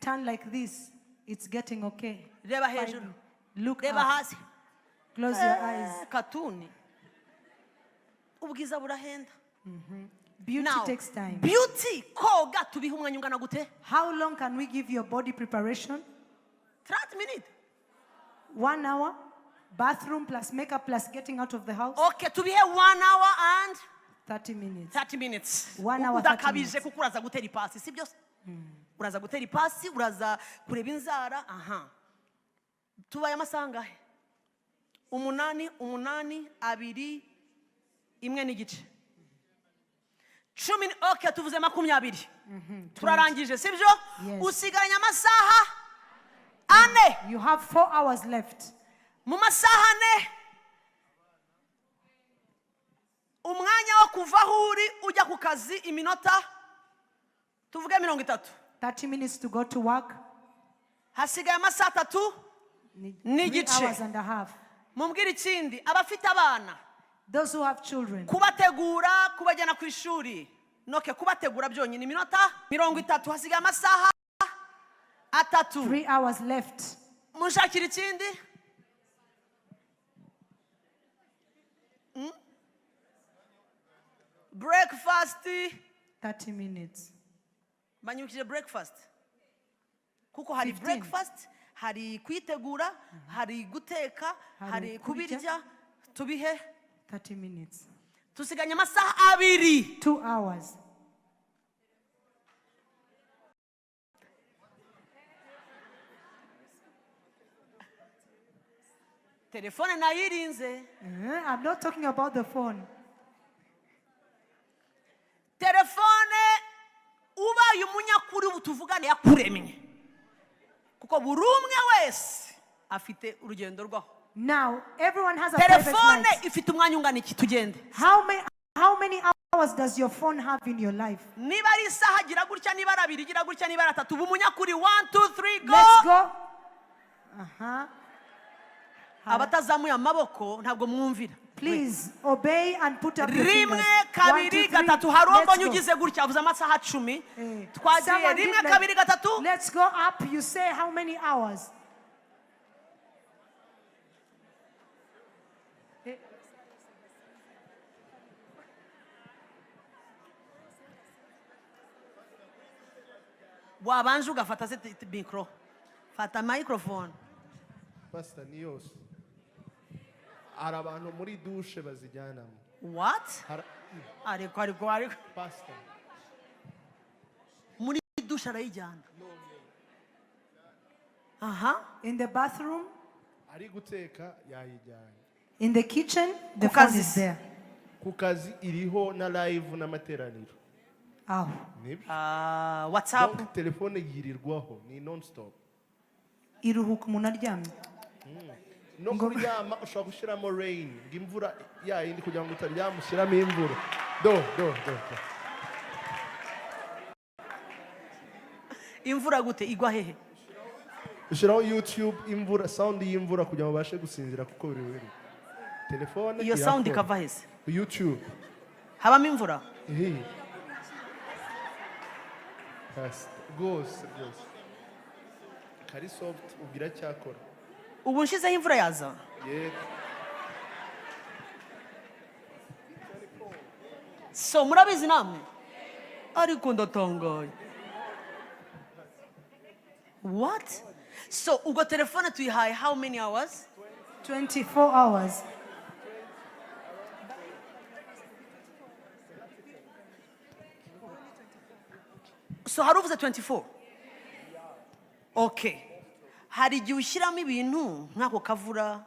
turn like this. It's getting okay." Reba hejuru. Look Reba up. hasi. Close your eyes. Katuni, ubwiza burahenda. Beauty Now, takes time. Beauty, koga tubiha umwanya ungana gute? How long can we give your body preparation? 30 minutes. 1 hour? Bathroom plus makeup plus getting out of the house? Okay, tubihe 1 hour and 30 minutes. 30 minutes. 1 hour, 30 Udakabije, minutes. kuko uraza gutera ipasi, si byose? Uraza gutera ipasi, uraza kureba inzara. Aha tubaye amasaha angahe? 8, 8, 2, 1 n'igice, 10. Okay, tuvuze 20, turarangije, si byo? Yes. Usigaranye amasaha 4. You have 4 hours left. Mu masaha 4, umwanya wo kuva aho uri ujya ku kazi, iminota tuvuge 30. 30 minutes to go to work. Hasigaye amasaha 3 3 n'igice. Hours and a half. Mumbwire ikindi, abafite abana, Those who have children, kubategura, kubajyana ku ishuri, noke kubategura byonyine iminota 30. Hasigaye amasaha 3. 3 hours left. Munshakira ikindi. Breakfast. 30 minutes. Banyibukije breakfast, kuko hari 15. breakfast, hari kuyitegura, hari guteka, Hari hari kubirya. kubirya. Tubihe 30 minutes. Tusiganye amasaha 2. 2 hours. Telefone nayirinze. I'm not talking about the phone. Telefone, ubaye umunyakuri ubu tuvugane, yakuremye, kuko buri umwe wese afite urugendo rwaho. Now, everyone has a private Telefone life. Ifite umwanya ungana iki? Tugende. How many hours does your phone have in your life? Niba ari isaha, gira gutya, niba ari 2, gira gutya, niba ari 3, uba umunyakuri. One, two, three, go. Let's go. Abatazamuye amaboko ntabwo mwumvira. Please obey and put up your Rimwe, fingers. One, kabiri, two, three. gatatu. Hari uwo Let's mbonye go. ugize gutya, avuze amasaha 10. Twagiye. Someone did Rimwe, like- kabiri, gatatu. Let's go up. You say how many hours? Wabanje ugafata se mikoro, fata microphone. Pasita, ni yose. Hari abantu muri dushe bazijyanamo. What? Ariko Pasita. Muri dushe arayijyana, aha. In the bathroom, Ari guteka yayijyanye. In the kitchen, the Ku phone kazi is se. there. Ku kazi iriho na live n'amateraniro. Oh. Nibyo. Ah, WhatsApp. Donc telefone yirirwaho, ni non stop. Iruhuka umuntu aryamye. No kuryama ushobora gushyiramo rain, ngo imvura yayindi, kugira ngo utaryama ushyiramo imvura. Do do do do. Imvura gute? Igwa hehe? Ushyiraho YouTube imvura, sound y'imvura, kugira ngo ubashe gusinzira, kuko buri buri telefone Iyo sound irakora. Ikava hese? YouTube. Habamo imvura? Ehe. Pastor, rwose rwose. Kari soft, ubwo iracyakora. Ubu nshyizeho imvura yaza? Yego. So murabizi namwe, ariko ndatangaye. What? So ubwo telefone tuyihaye how many hours? 24 hours. So hari uvuze 24. Okay, hari igihe ushyiramo ibintu nk'ako kavura.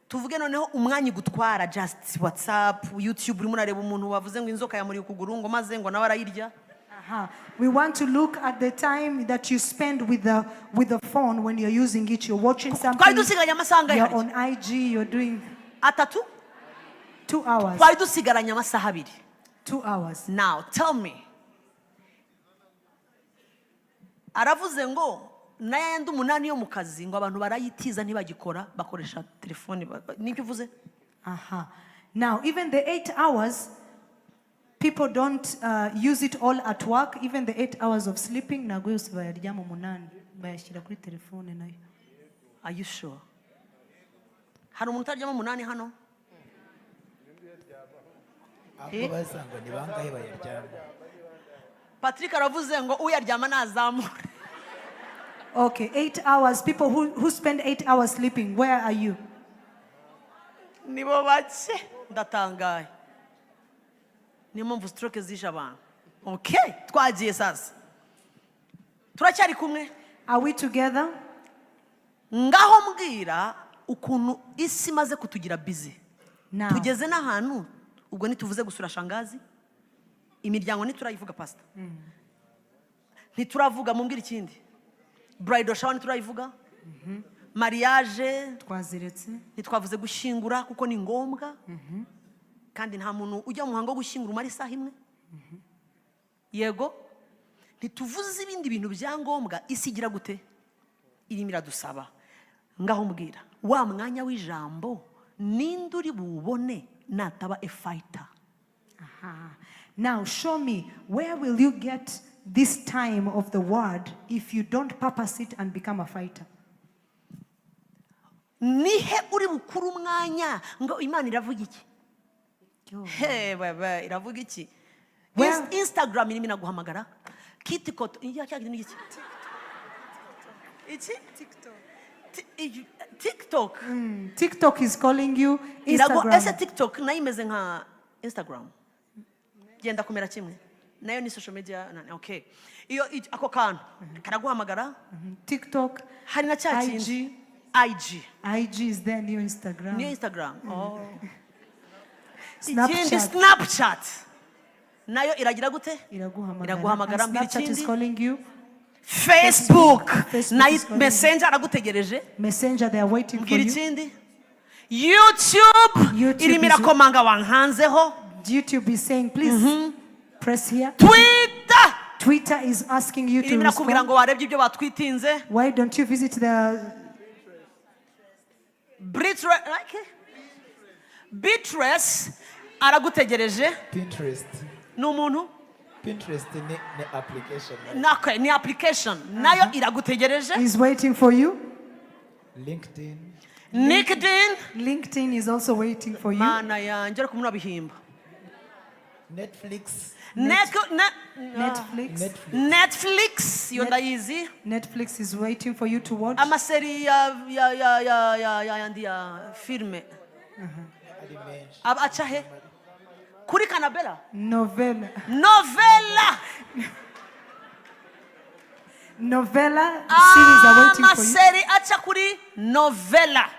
Tuvuge noneho umwanya igutwara, just WhatsApp, YouTube, urimo urareba umuntu wavuze ngo inzoka yamuriye ukuguru, ngo maze ngo nawe arayirya. Aha. We want to look at the time that you spend with the phone when you're using it. You're watching Twari something. dusigaranye amasaha angahe You're harya? On IG. You're doing Atatu. 2 hours. Twari dusigaranye amasaha 2. 2 hours. Now tell me, aravuze ngo n'ayandi 8 yo mu kazi, ngo abantu barayitiza ntibagikora, bakoresha telefone. Nibyo uvuze? Aha. Now, even the 8 hours, people don't use it all at work. Even the 8 hours of sleeping, ntabwo yose bayaryama 8, bayashyira kuri telefone nayo. Are you sure? Hari umuntu utaryama 8 hano? Ahubwo basanga ni bangahe bayaryama? Patrick aravuze ngo uyaryama nazamure. Okay, 8 hours. People who spend 8 hours sleeping, where are you? Nibo bake, ndatangaye. Niyo mpamvu stroke zishe abantu. Okay, twagiye sasa, turacyari kumwe? Are we together? Ngaho mbwira ukuntu isi imaze kutugira busy. Now, Tugeze n'ahantu ubwo ntituvuze gusura shangazi, imiryango ntiturayivuga, pasita ntituravuga. Mumbwire ikindi. Bridal shower ntiturayivuga, mariage. Twaziretse. Ntitwavuze gushyingura kuko ni ngombwa, kandi nta muntu ujya mu muhango wo gushyingura umara isaha imwe. Yego, ntituvuze ibindi bintu bya ngombwa. Isi igira gute? Irimo iradusaba. Ngaho mbwira, wa mwanya w'ijambo ninde uri buwubone nataba a fighter? Aha. Now, show me, where will you get this time of the word if you don't purpose it and become a fighter? Nihe uri bukure umwanya ngo Imana iravuga iki? He baba, iravuga iki? Instagram irimo inaguhamagara, kitikoto iya cya kintu ni iki? Iki TikTok. TikTok is calling you. Iragu ese Instagram. TikTok nayo imeze nka Instagram, genda kumera kimwe, nayo ni social media. Okay, iyo ako kantu karaguhamagara. TikTok. Hari na cya IG. kindi IG. IG is their new Instagram. Niyo Instagram. Oh. Ikindi, Snapchat. Snapchat nayo iragira gute? Iraguhamagara. Iraguhamagara. And Mbwira Snapchat is ikindi. calling you. Facebook. Facebook Nayo is calling you. Messenger aragutegereje. Messenger, they are waiting for Mbwira you. ikindi. YouTube YouTube irimo irakomanga, wankanzeho. YouTube is saying, please press here. Twitter Twitter is asking you to irimo irakubwira respond. ngo warebye ibyo batwitinze. Why don't you visit the Okay. Beatrice aragutegereje. Pinterest. Ni umuntu? Pinterest ni application. Nako ni application, nayo iragutegereje. Is waiting for you? LinkedIn. LinkedIn. LinkedIn is also waiting for you. Mana yanjye, ariko murabihimba. Netflix. Netflix. Netflix. Netflix iyo ndayizi. Netflix is waiting for you to watch. Amaseri ya yandi ya filime. Ari menshi. Aba aca he? Kuri Kanabera? Novella. Novela. Novella series are waiting for you. Amaseri aca kuri Novela.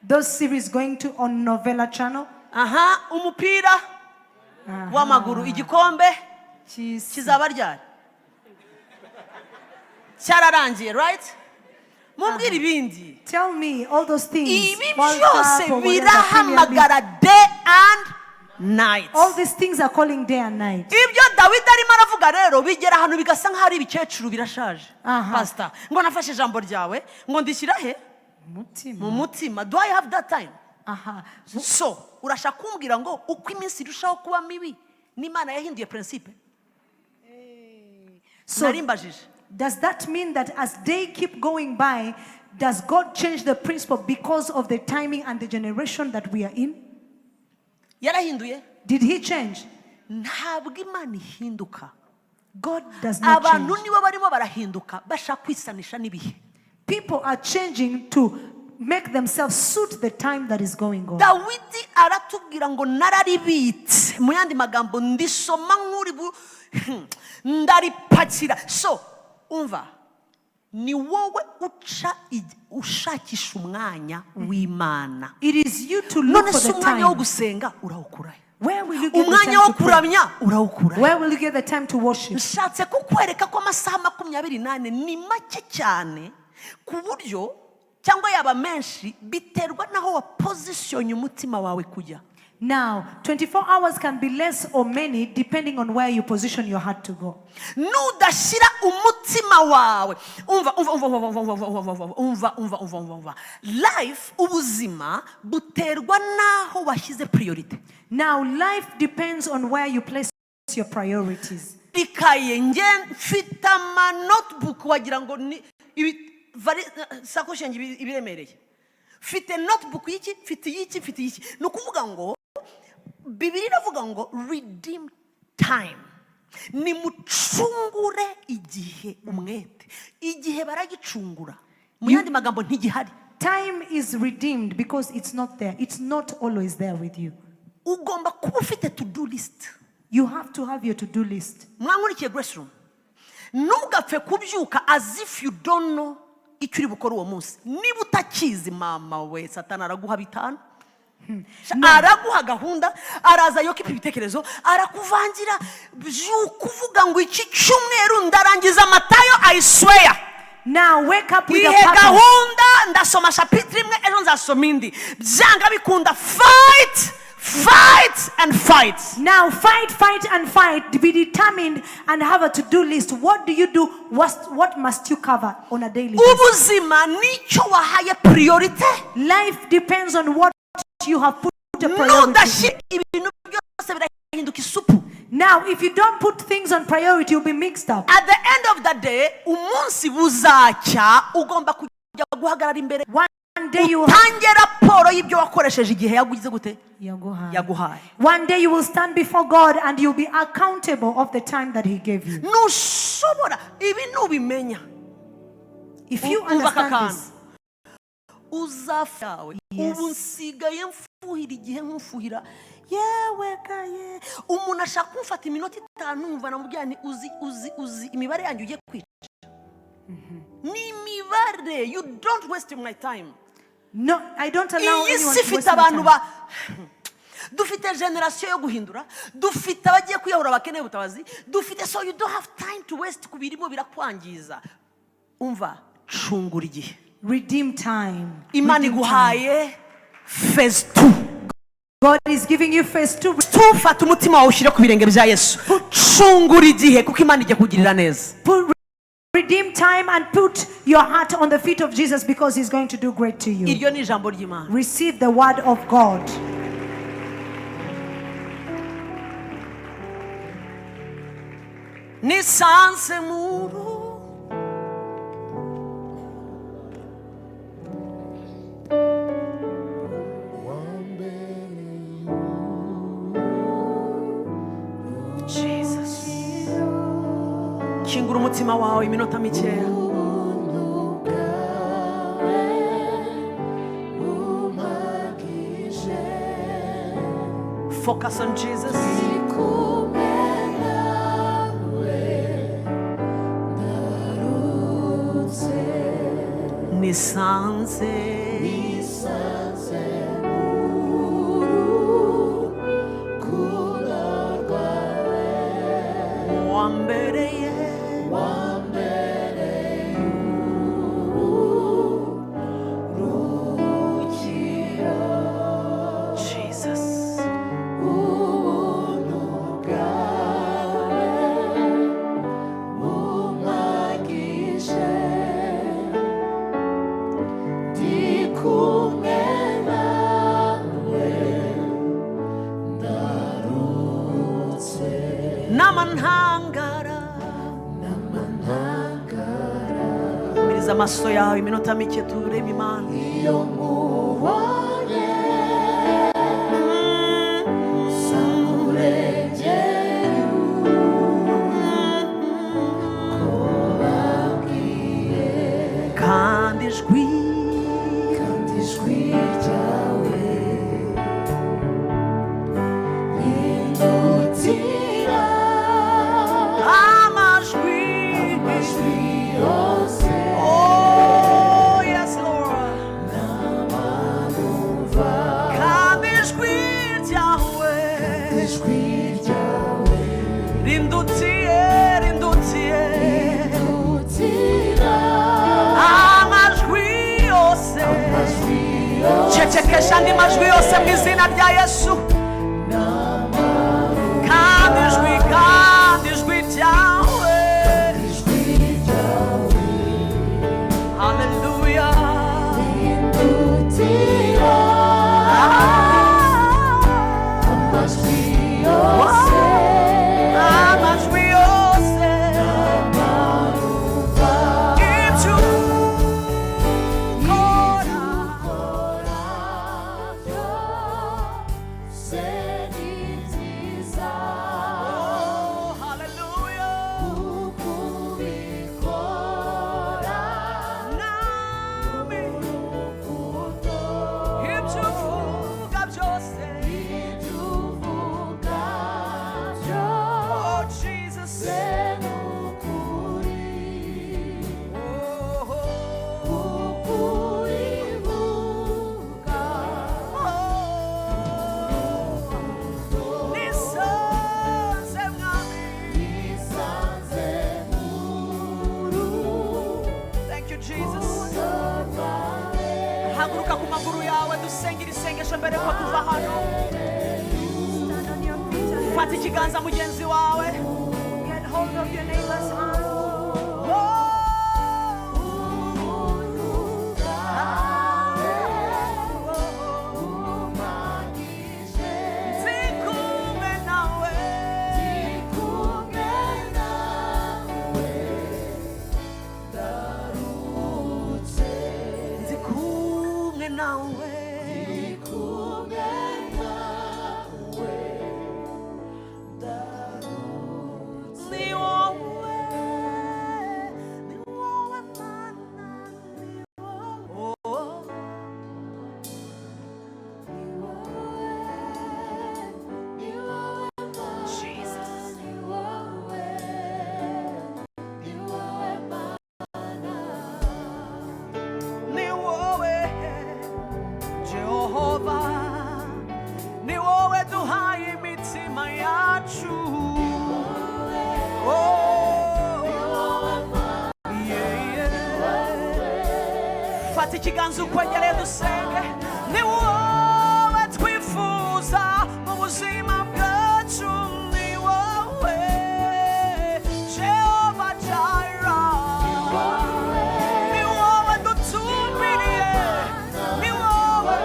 Those series going to on Novella channel. Aha, umupira w'amaguru, igikombe Cheese. kizaba ryari? Cyararangiye, right? Mumbwire ibindi. Tell me all those things. Ibi World byose Cup or whatever, Premier League. birahamagara day and night. All these things are calling day and night. Ibyo Dawidi arimo aravuga rero bigera ahantu bigasa nk'aho ari ibikecuru, birashaje. Aha. Pasita, ngo nafashe ijambo ryawe ngo ndishyira he? Mutima. Mu mutima. Do I have that time? Aha. So urashaka kumbwira ngo uko iminsi irushaho kuba mibi n'Imana yahinduye principe? So Nari mbajije. Does that mean that as they keep going by, does God change the principle because of the timing and the generation that we are in? Yarahinduye? Did he change? Ntabwo Imana ihinduka. God does not Abantu change. nibo barimo barahinduka bashaka kwisanisha n'ibihe. People are changing to make themselves suit the time that is going on. Dawidi aratubwira ngo nararibitse, mu yandi magambo ndisoma nk'uri bu ndaripakira. So umva, ni wowe uca ushakisha umwanya w'Imana. It is you to look None for se the umwanya wo time. gusenga urawukurahe? Where will you get the Umwanya time wo to pray? kuramya urawukurahe? Where will you get the time to worship? Nshatse kukwereka ko amasaha 24 ni make cyane ku buryo cyangwa yaba menshi biterwa n'aho wapozisiyonye umutima wawe kujya. Now, 24 hours can be less or many depending on where you position your heart to go. Nudashyira umutima wawe, umva, umva, umva, umva, umva, umva, umva, umva, umva, umva, umva, umva, umva, life, ubuzima buterwa n'aho washyize priorité. Now, life depends on where you place your priorities. Ikaye nge mfite ama notebook wagira ngo ni sakoshi yanjye ibiremereye. Mfite notebook y'iki, mfite iy'iki, mfite iy'iki. Ni ukuvuga ngo Bibiliya iravuga ngo redeem time, nimucungure igihe umwete. Igihe baragicungura, mu yandi magambo ntigihari. Time is redeemed because it's not there. It's not always there with you. Ugomba kuba ufite to do list. You have to have your to do list. Mwankurikiye, Grace Room? Ntugapfe kubyuka as if you don't know icyo uri bukore uwo munsi. Niba utakizi, mama we, Satani araguha bitanu, araguha gahunda, araza yokipa ibitekerezo, arakuvangira. Byuka uvuga ngo iki cyumweru ndarangiza Matayo, I swear. Now, wake up with a Ihe purpose. gahunda, ndasoma chapitre imwe, ejo nzasoma indi, byanga bikunda. Fight, fight and fight. Now, fight, fight, and fight. Be determined and have a to do list. What do you do? What must you cover on a daily basis? Ubuzima nicyo wahaye priorité. Life depends on what you have put a priority. Nudashyira, ibintu byose birahinduka isupu. Now, if you don't put things on priority, you'll be mixed up. At the end of the day, umunsi buzacya ugomba kujya guhagarara imbere, One day you will utange raporo y'ibyo wakoresheje igihe yagugize gute? Yaguhaye. Yaguhaye. One day you will stand before God and you'll be accountable of the time that He gave you. Ntushobora, ibi nubimenya, If you umva aka understand kantu, this, uzafa yawe. Yes. Ubu nsigaye mfuhira igihe nk'ufuhira, yewe gaye. Umuntu ashaka kumfata iminota 5, numva namubwira nti uzi, uzi, uzi imibare yanjye ugiye kwica ni imibare. You don't waste my time. No, I don't allow Iyi anyone si to ifite waste my abantu time. ba dufite generation yo guhindura, dufite abagiye kwiyahura bakeneye ubutabazi, dufite. So you don't have time to waste ku birimo birakwangiza. Umva, cungura igihe. Redeem time. Imana Redeem time. iguhaye phase 2. God is giving you phase two. Tufata umutima wawe ushyire ku birenge bya Yesu, cungura igihe kuko Imana igiye kugirira neza. Redeem time and put your heart on the feet of Jesus because He's going to do great to you. Iryo ni ijambo ry'Imana. Receive the word of God. Nisanze muru Jesus. Kingura umutima wawe iminota mikeya. Ubuntu bwawe bumpagije. Focus on Jesus. Kumwe nawe ndarutse. Nisanze Nisanze urukundo rwawe. Wambereye Wambereye uburuhukiro. Jesus. Ubuntu bwawe bumpagije, ndi kumwe nawe ndarutse. Nama ntangara. Namantangara. Subiza amaso yawe iminota mike turebe Imana. Iyo nkubonye sangurengera uko bambwiye, kandi ijwi, kandi ijwi ryawe rindutira amajwi, amajwi yose. Oh yes, Lord. N'amanumva, kandi ijwi ryawe, ijwi ryawe rindutiye, rindutiye rindutira amajwi yose. Amajwi yose. Cecekesha andi majwi yose mu izina rya Yesu. Kandi ijwi, kandi ijwi ryawe, ijwi ryawe haleluya, rindutira amajwi yose. Amajwi yose. N'amanumva, ibyo ukora ukora byose ni byiza. Oh, haleluya. Kuko ubikora Nami urukundo. Ibyo uvuga byose, ibyo uvuga oh byose Jesus, ni ukuri. Oh, kuko ubivuga oh. Nisanze mwami. nisanze mu Thank you, Jesus. rukundo rwawe. Haguruka ku maguru yawe, dusengere isengesho mbere ko tuva hano. Stand on your feet and Fata ikiganza mugenzi wawe. get hold of your neighbor's hand. Oh. Ubuntu bwawe bumpagije. Ndi kumwe nawe. Ndi kumwe nawe, ndaruhutse. Ndi kumwe nawe. Ndi kumwe nawe, ndaruhutse. Ni wowe, ni wowe Mana, ni wowe. Oh. Ni wowe, ni wowe Mana, Jesus. ni wowe, ni wowe Mana. Ni wowe Jehova, ni wowe duhaye imitima yacu. Oh, yeah, yeah. Fata ikiganza ukwegereye dusenge. Ni wowe twifuza mu buzima bwacu, ni wowe Jehova Jireh, ni wowe dutumbiriye, ni wowe,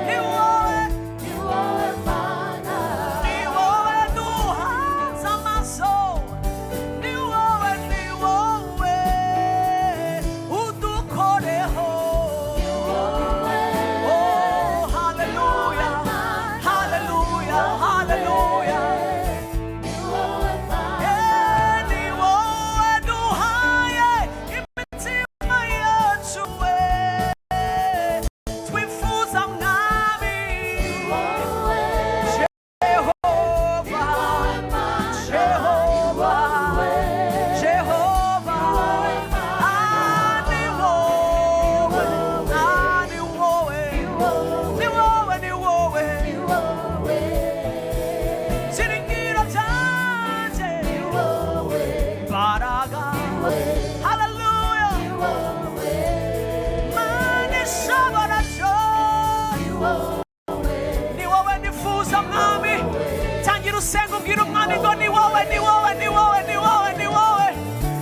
ni wowe, Ni wowe Mana, ni wowe duhanze amaso, ni wowe, ni wowe udukoreho. Oh, hallelujah, hallelujah, hallelujah. ni wowe Mana, Eh, ni wowe duhaye imitima yacu, we twifuza mwami. Jehova, Jehova, Jehova, ah, ni wowe, ah, ni wowe, ni wowe, ni wowe, byiringiro byanje, imbaraga, haleluya, Mana ishobora byose. Ni wowe nifuza mwami. Tangira usenga ubwira umwami ngo ni wowe, ni wowe, ni wowe, ni wowe, ni wowe,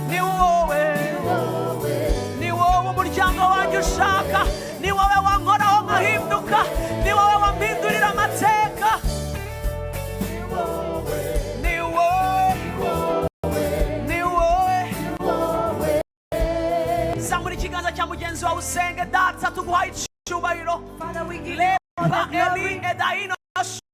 ni wowe, ni wowe umuryango wanjye ushaka, ni wowe wankoraho nkahinduka, ni wowe wampindurira amateka, ni wowe, ni wowe. Mugenzi wawe usenge. Data, tuguhaye icyubahiro. Father, we give you all Lepa the eli glory. edaino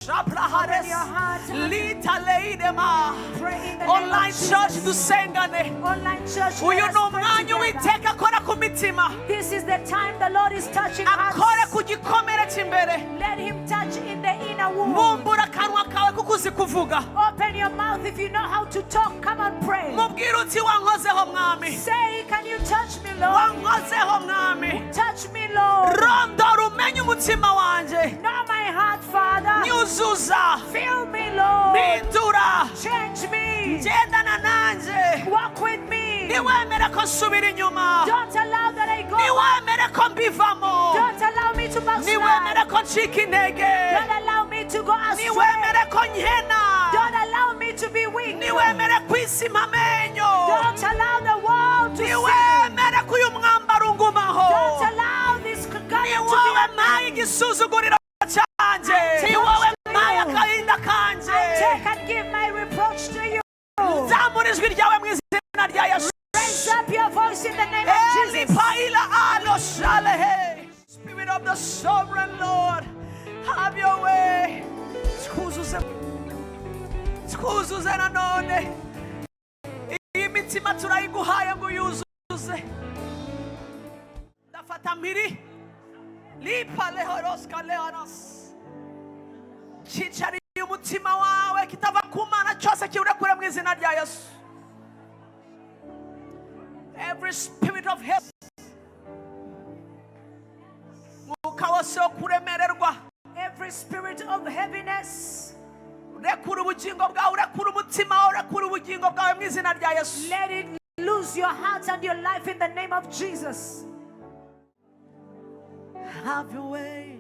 shaprahares Open your heart and lita leidema. pray in the name Online of church, Jesus. dusengane. Online church, Uyu let ni us pray umwanya together. Uwiteka akora ku mitima, This is the time the Lord is touching akore hearts. ku gikomere cy'imbere. Let him touch in the inner wound. Bumbura akanwa kawe kuko uzi kuvuga. Open your mouth if you know how to talk. Come and pray. Mubwire uti: "Wankozeho, Mwami." Say, "Can you touch me, Lord?" "Wankozeho, Mwami." Touch me, Lord. Rondora umenye umutima wanjye. Know my heart, Father. Nyuzuza. Fill me, Lord. Mpindura. Change me. Gendana nanjye. Walk with me. Ntiwemere ko nsubira inyuma. Don't allow that I go. Ntiwemere ko mbivamo. Don't allow me to Ntiwemere backslide. ko ncika intege. Don't allow me to go astray. Ntiwemere ko nkena. Don't allow me to be weak. Ntiwemere kwisima amenyo. Don't allow the world to see me. Ntiwemere ko uyu mwambaro ungumaho. Don't allow this garment Ni to be wowe on mpaye me. igisuzuguriro cyanjye, ni wowe mpaye agahinda kanjye. I take and give my reproach to you. Zamura ijwi ryawe mu izina rya Yesu. Raise up your voice in the name of Eli Jesus. paila alo shalehe. Spirit of the sovereign Lord, have your way. Twuzuze, twuzuze nanone. Iyi mitima turayiguhaye ngo uyuzuze. Ndafata mpiri lipa lehoroska leonos cyicariye umutima wawe kitava ku Mana cyose kiwurekure mu izina rya Yesu. Every spirit of hate, mwuka wose wo kuremererwa, Every spirit of heaviness, rekura ubugingo bwawe, urekura umutima wawe, urekura ubugingo bwawe mu izina rya Yesu. Let it lose your heart and your life in the name of Jesus. Have your way.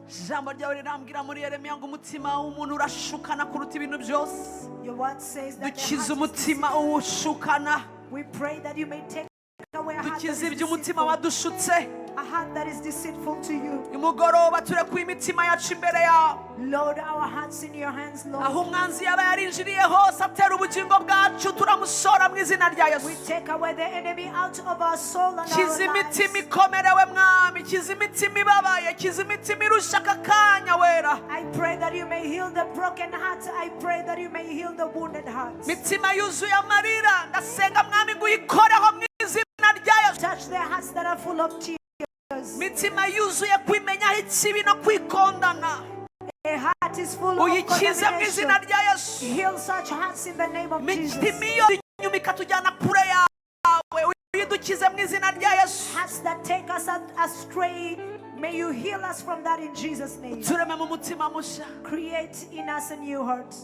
Ijambo ryawe rirambwira muri Yeremiya ngo umutima w'umuntu urashukana kuruta ibintu byose. Your word says that the Dukize heart is umutima uwushukana. We pray that you may take away a heart that Dukize is ibyo umutima deceitful, wadushutse. A heart that is deceitful to you. Nimugoroba turekuye imitima yacu imbere yawe. Lord, our hearts in your hands, Lord. Aho umwanzi yaba yarinjiriye hose atera ubugingo bwacu, turamusora mu izina rya Yesu. We take away the enemy out of our soul and our Kiza imitima lives. ikomerewe, Mwami. Kiza imitima ibabaye, kiza imitima irusha aka kanya, Wera. I pray that you may heal the broken hearts. I pray that you may heal the wounded hearts. Imitima yuzuye amarira, ndasenga, Mwami, ngo uyikoreho mu izina rya Yesu. Touch their hearts that are full of tears. Imitima yuzuye kwimenyaho ikibi no kwikondana, A heart is full of uyikize mu izina condemnation. Rya Yesu. Heal such hearts in the name of Jesus. Imitima iyo inyuma ikatujyana kure yawe, uyidukize mu izina rya Yesu. Hearts that take us astray, may you heal us from that in Jesus' name. Tureme mu mutima mushya. Create in us a new heart.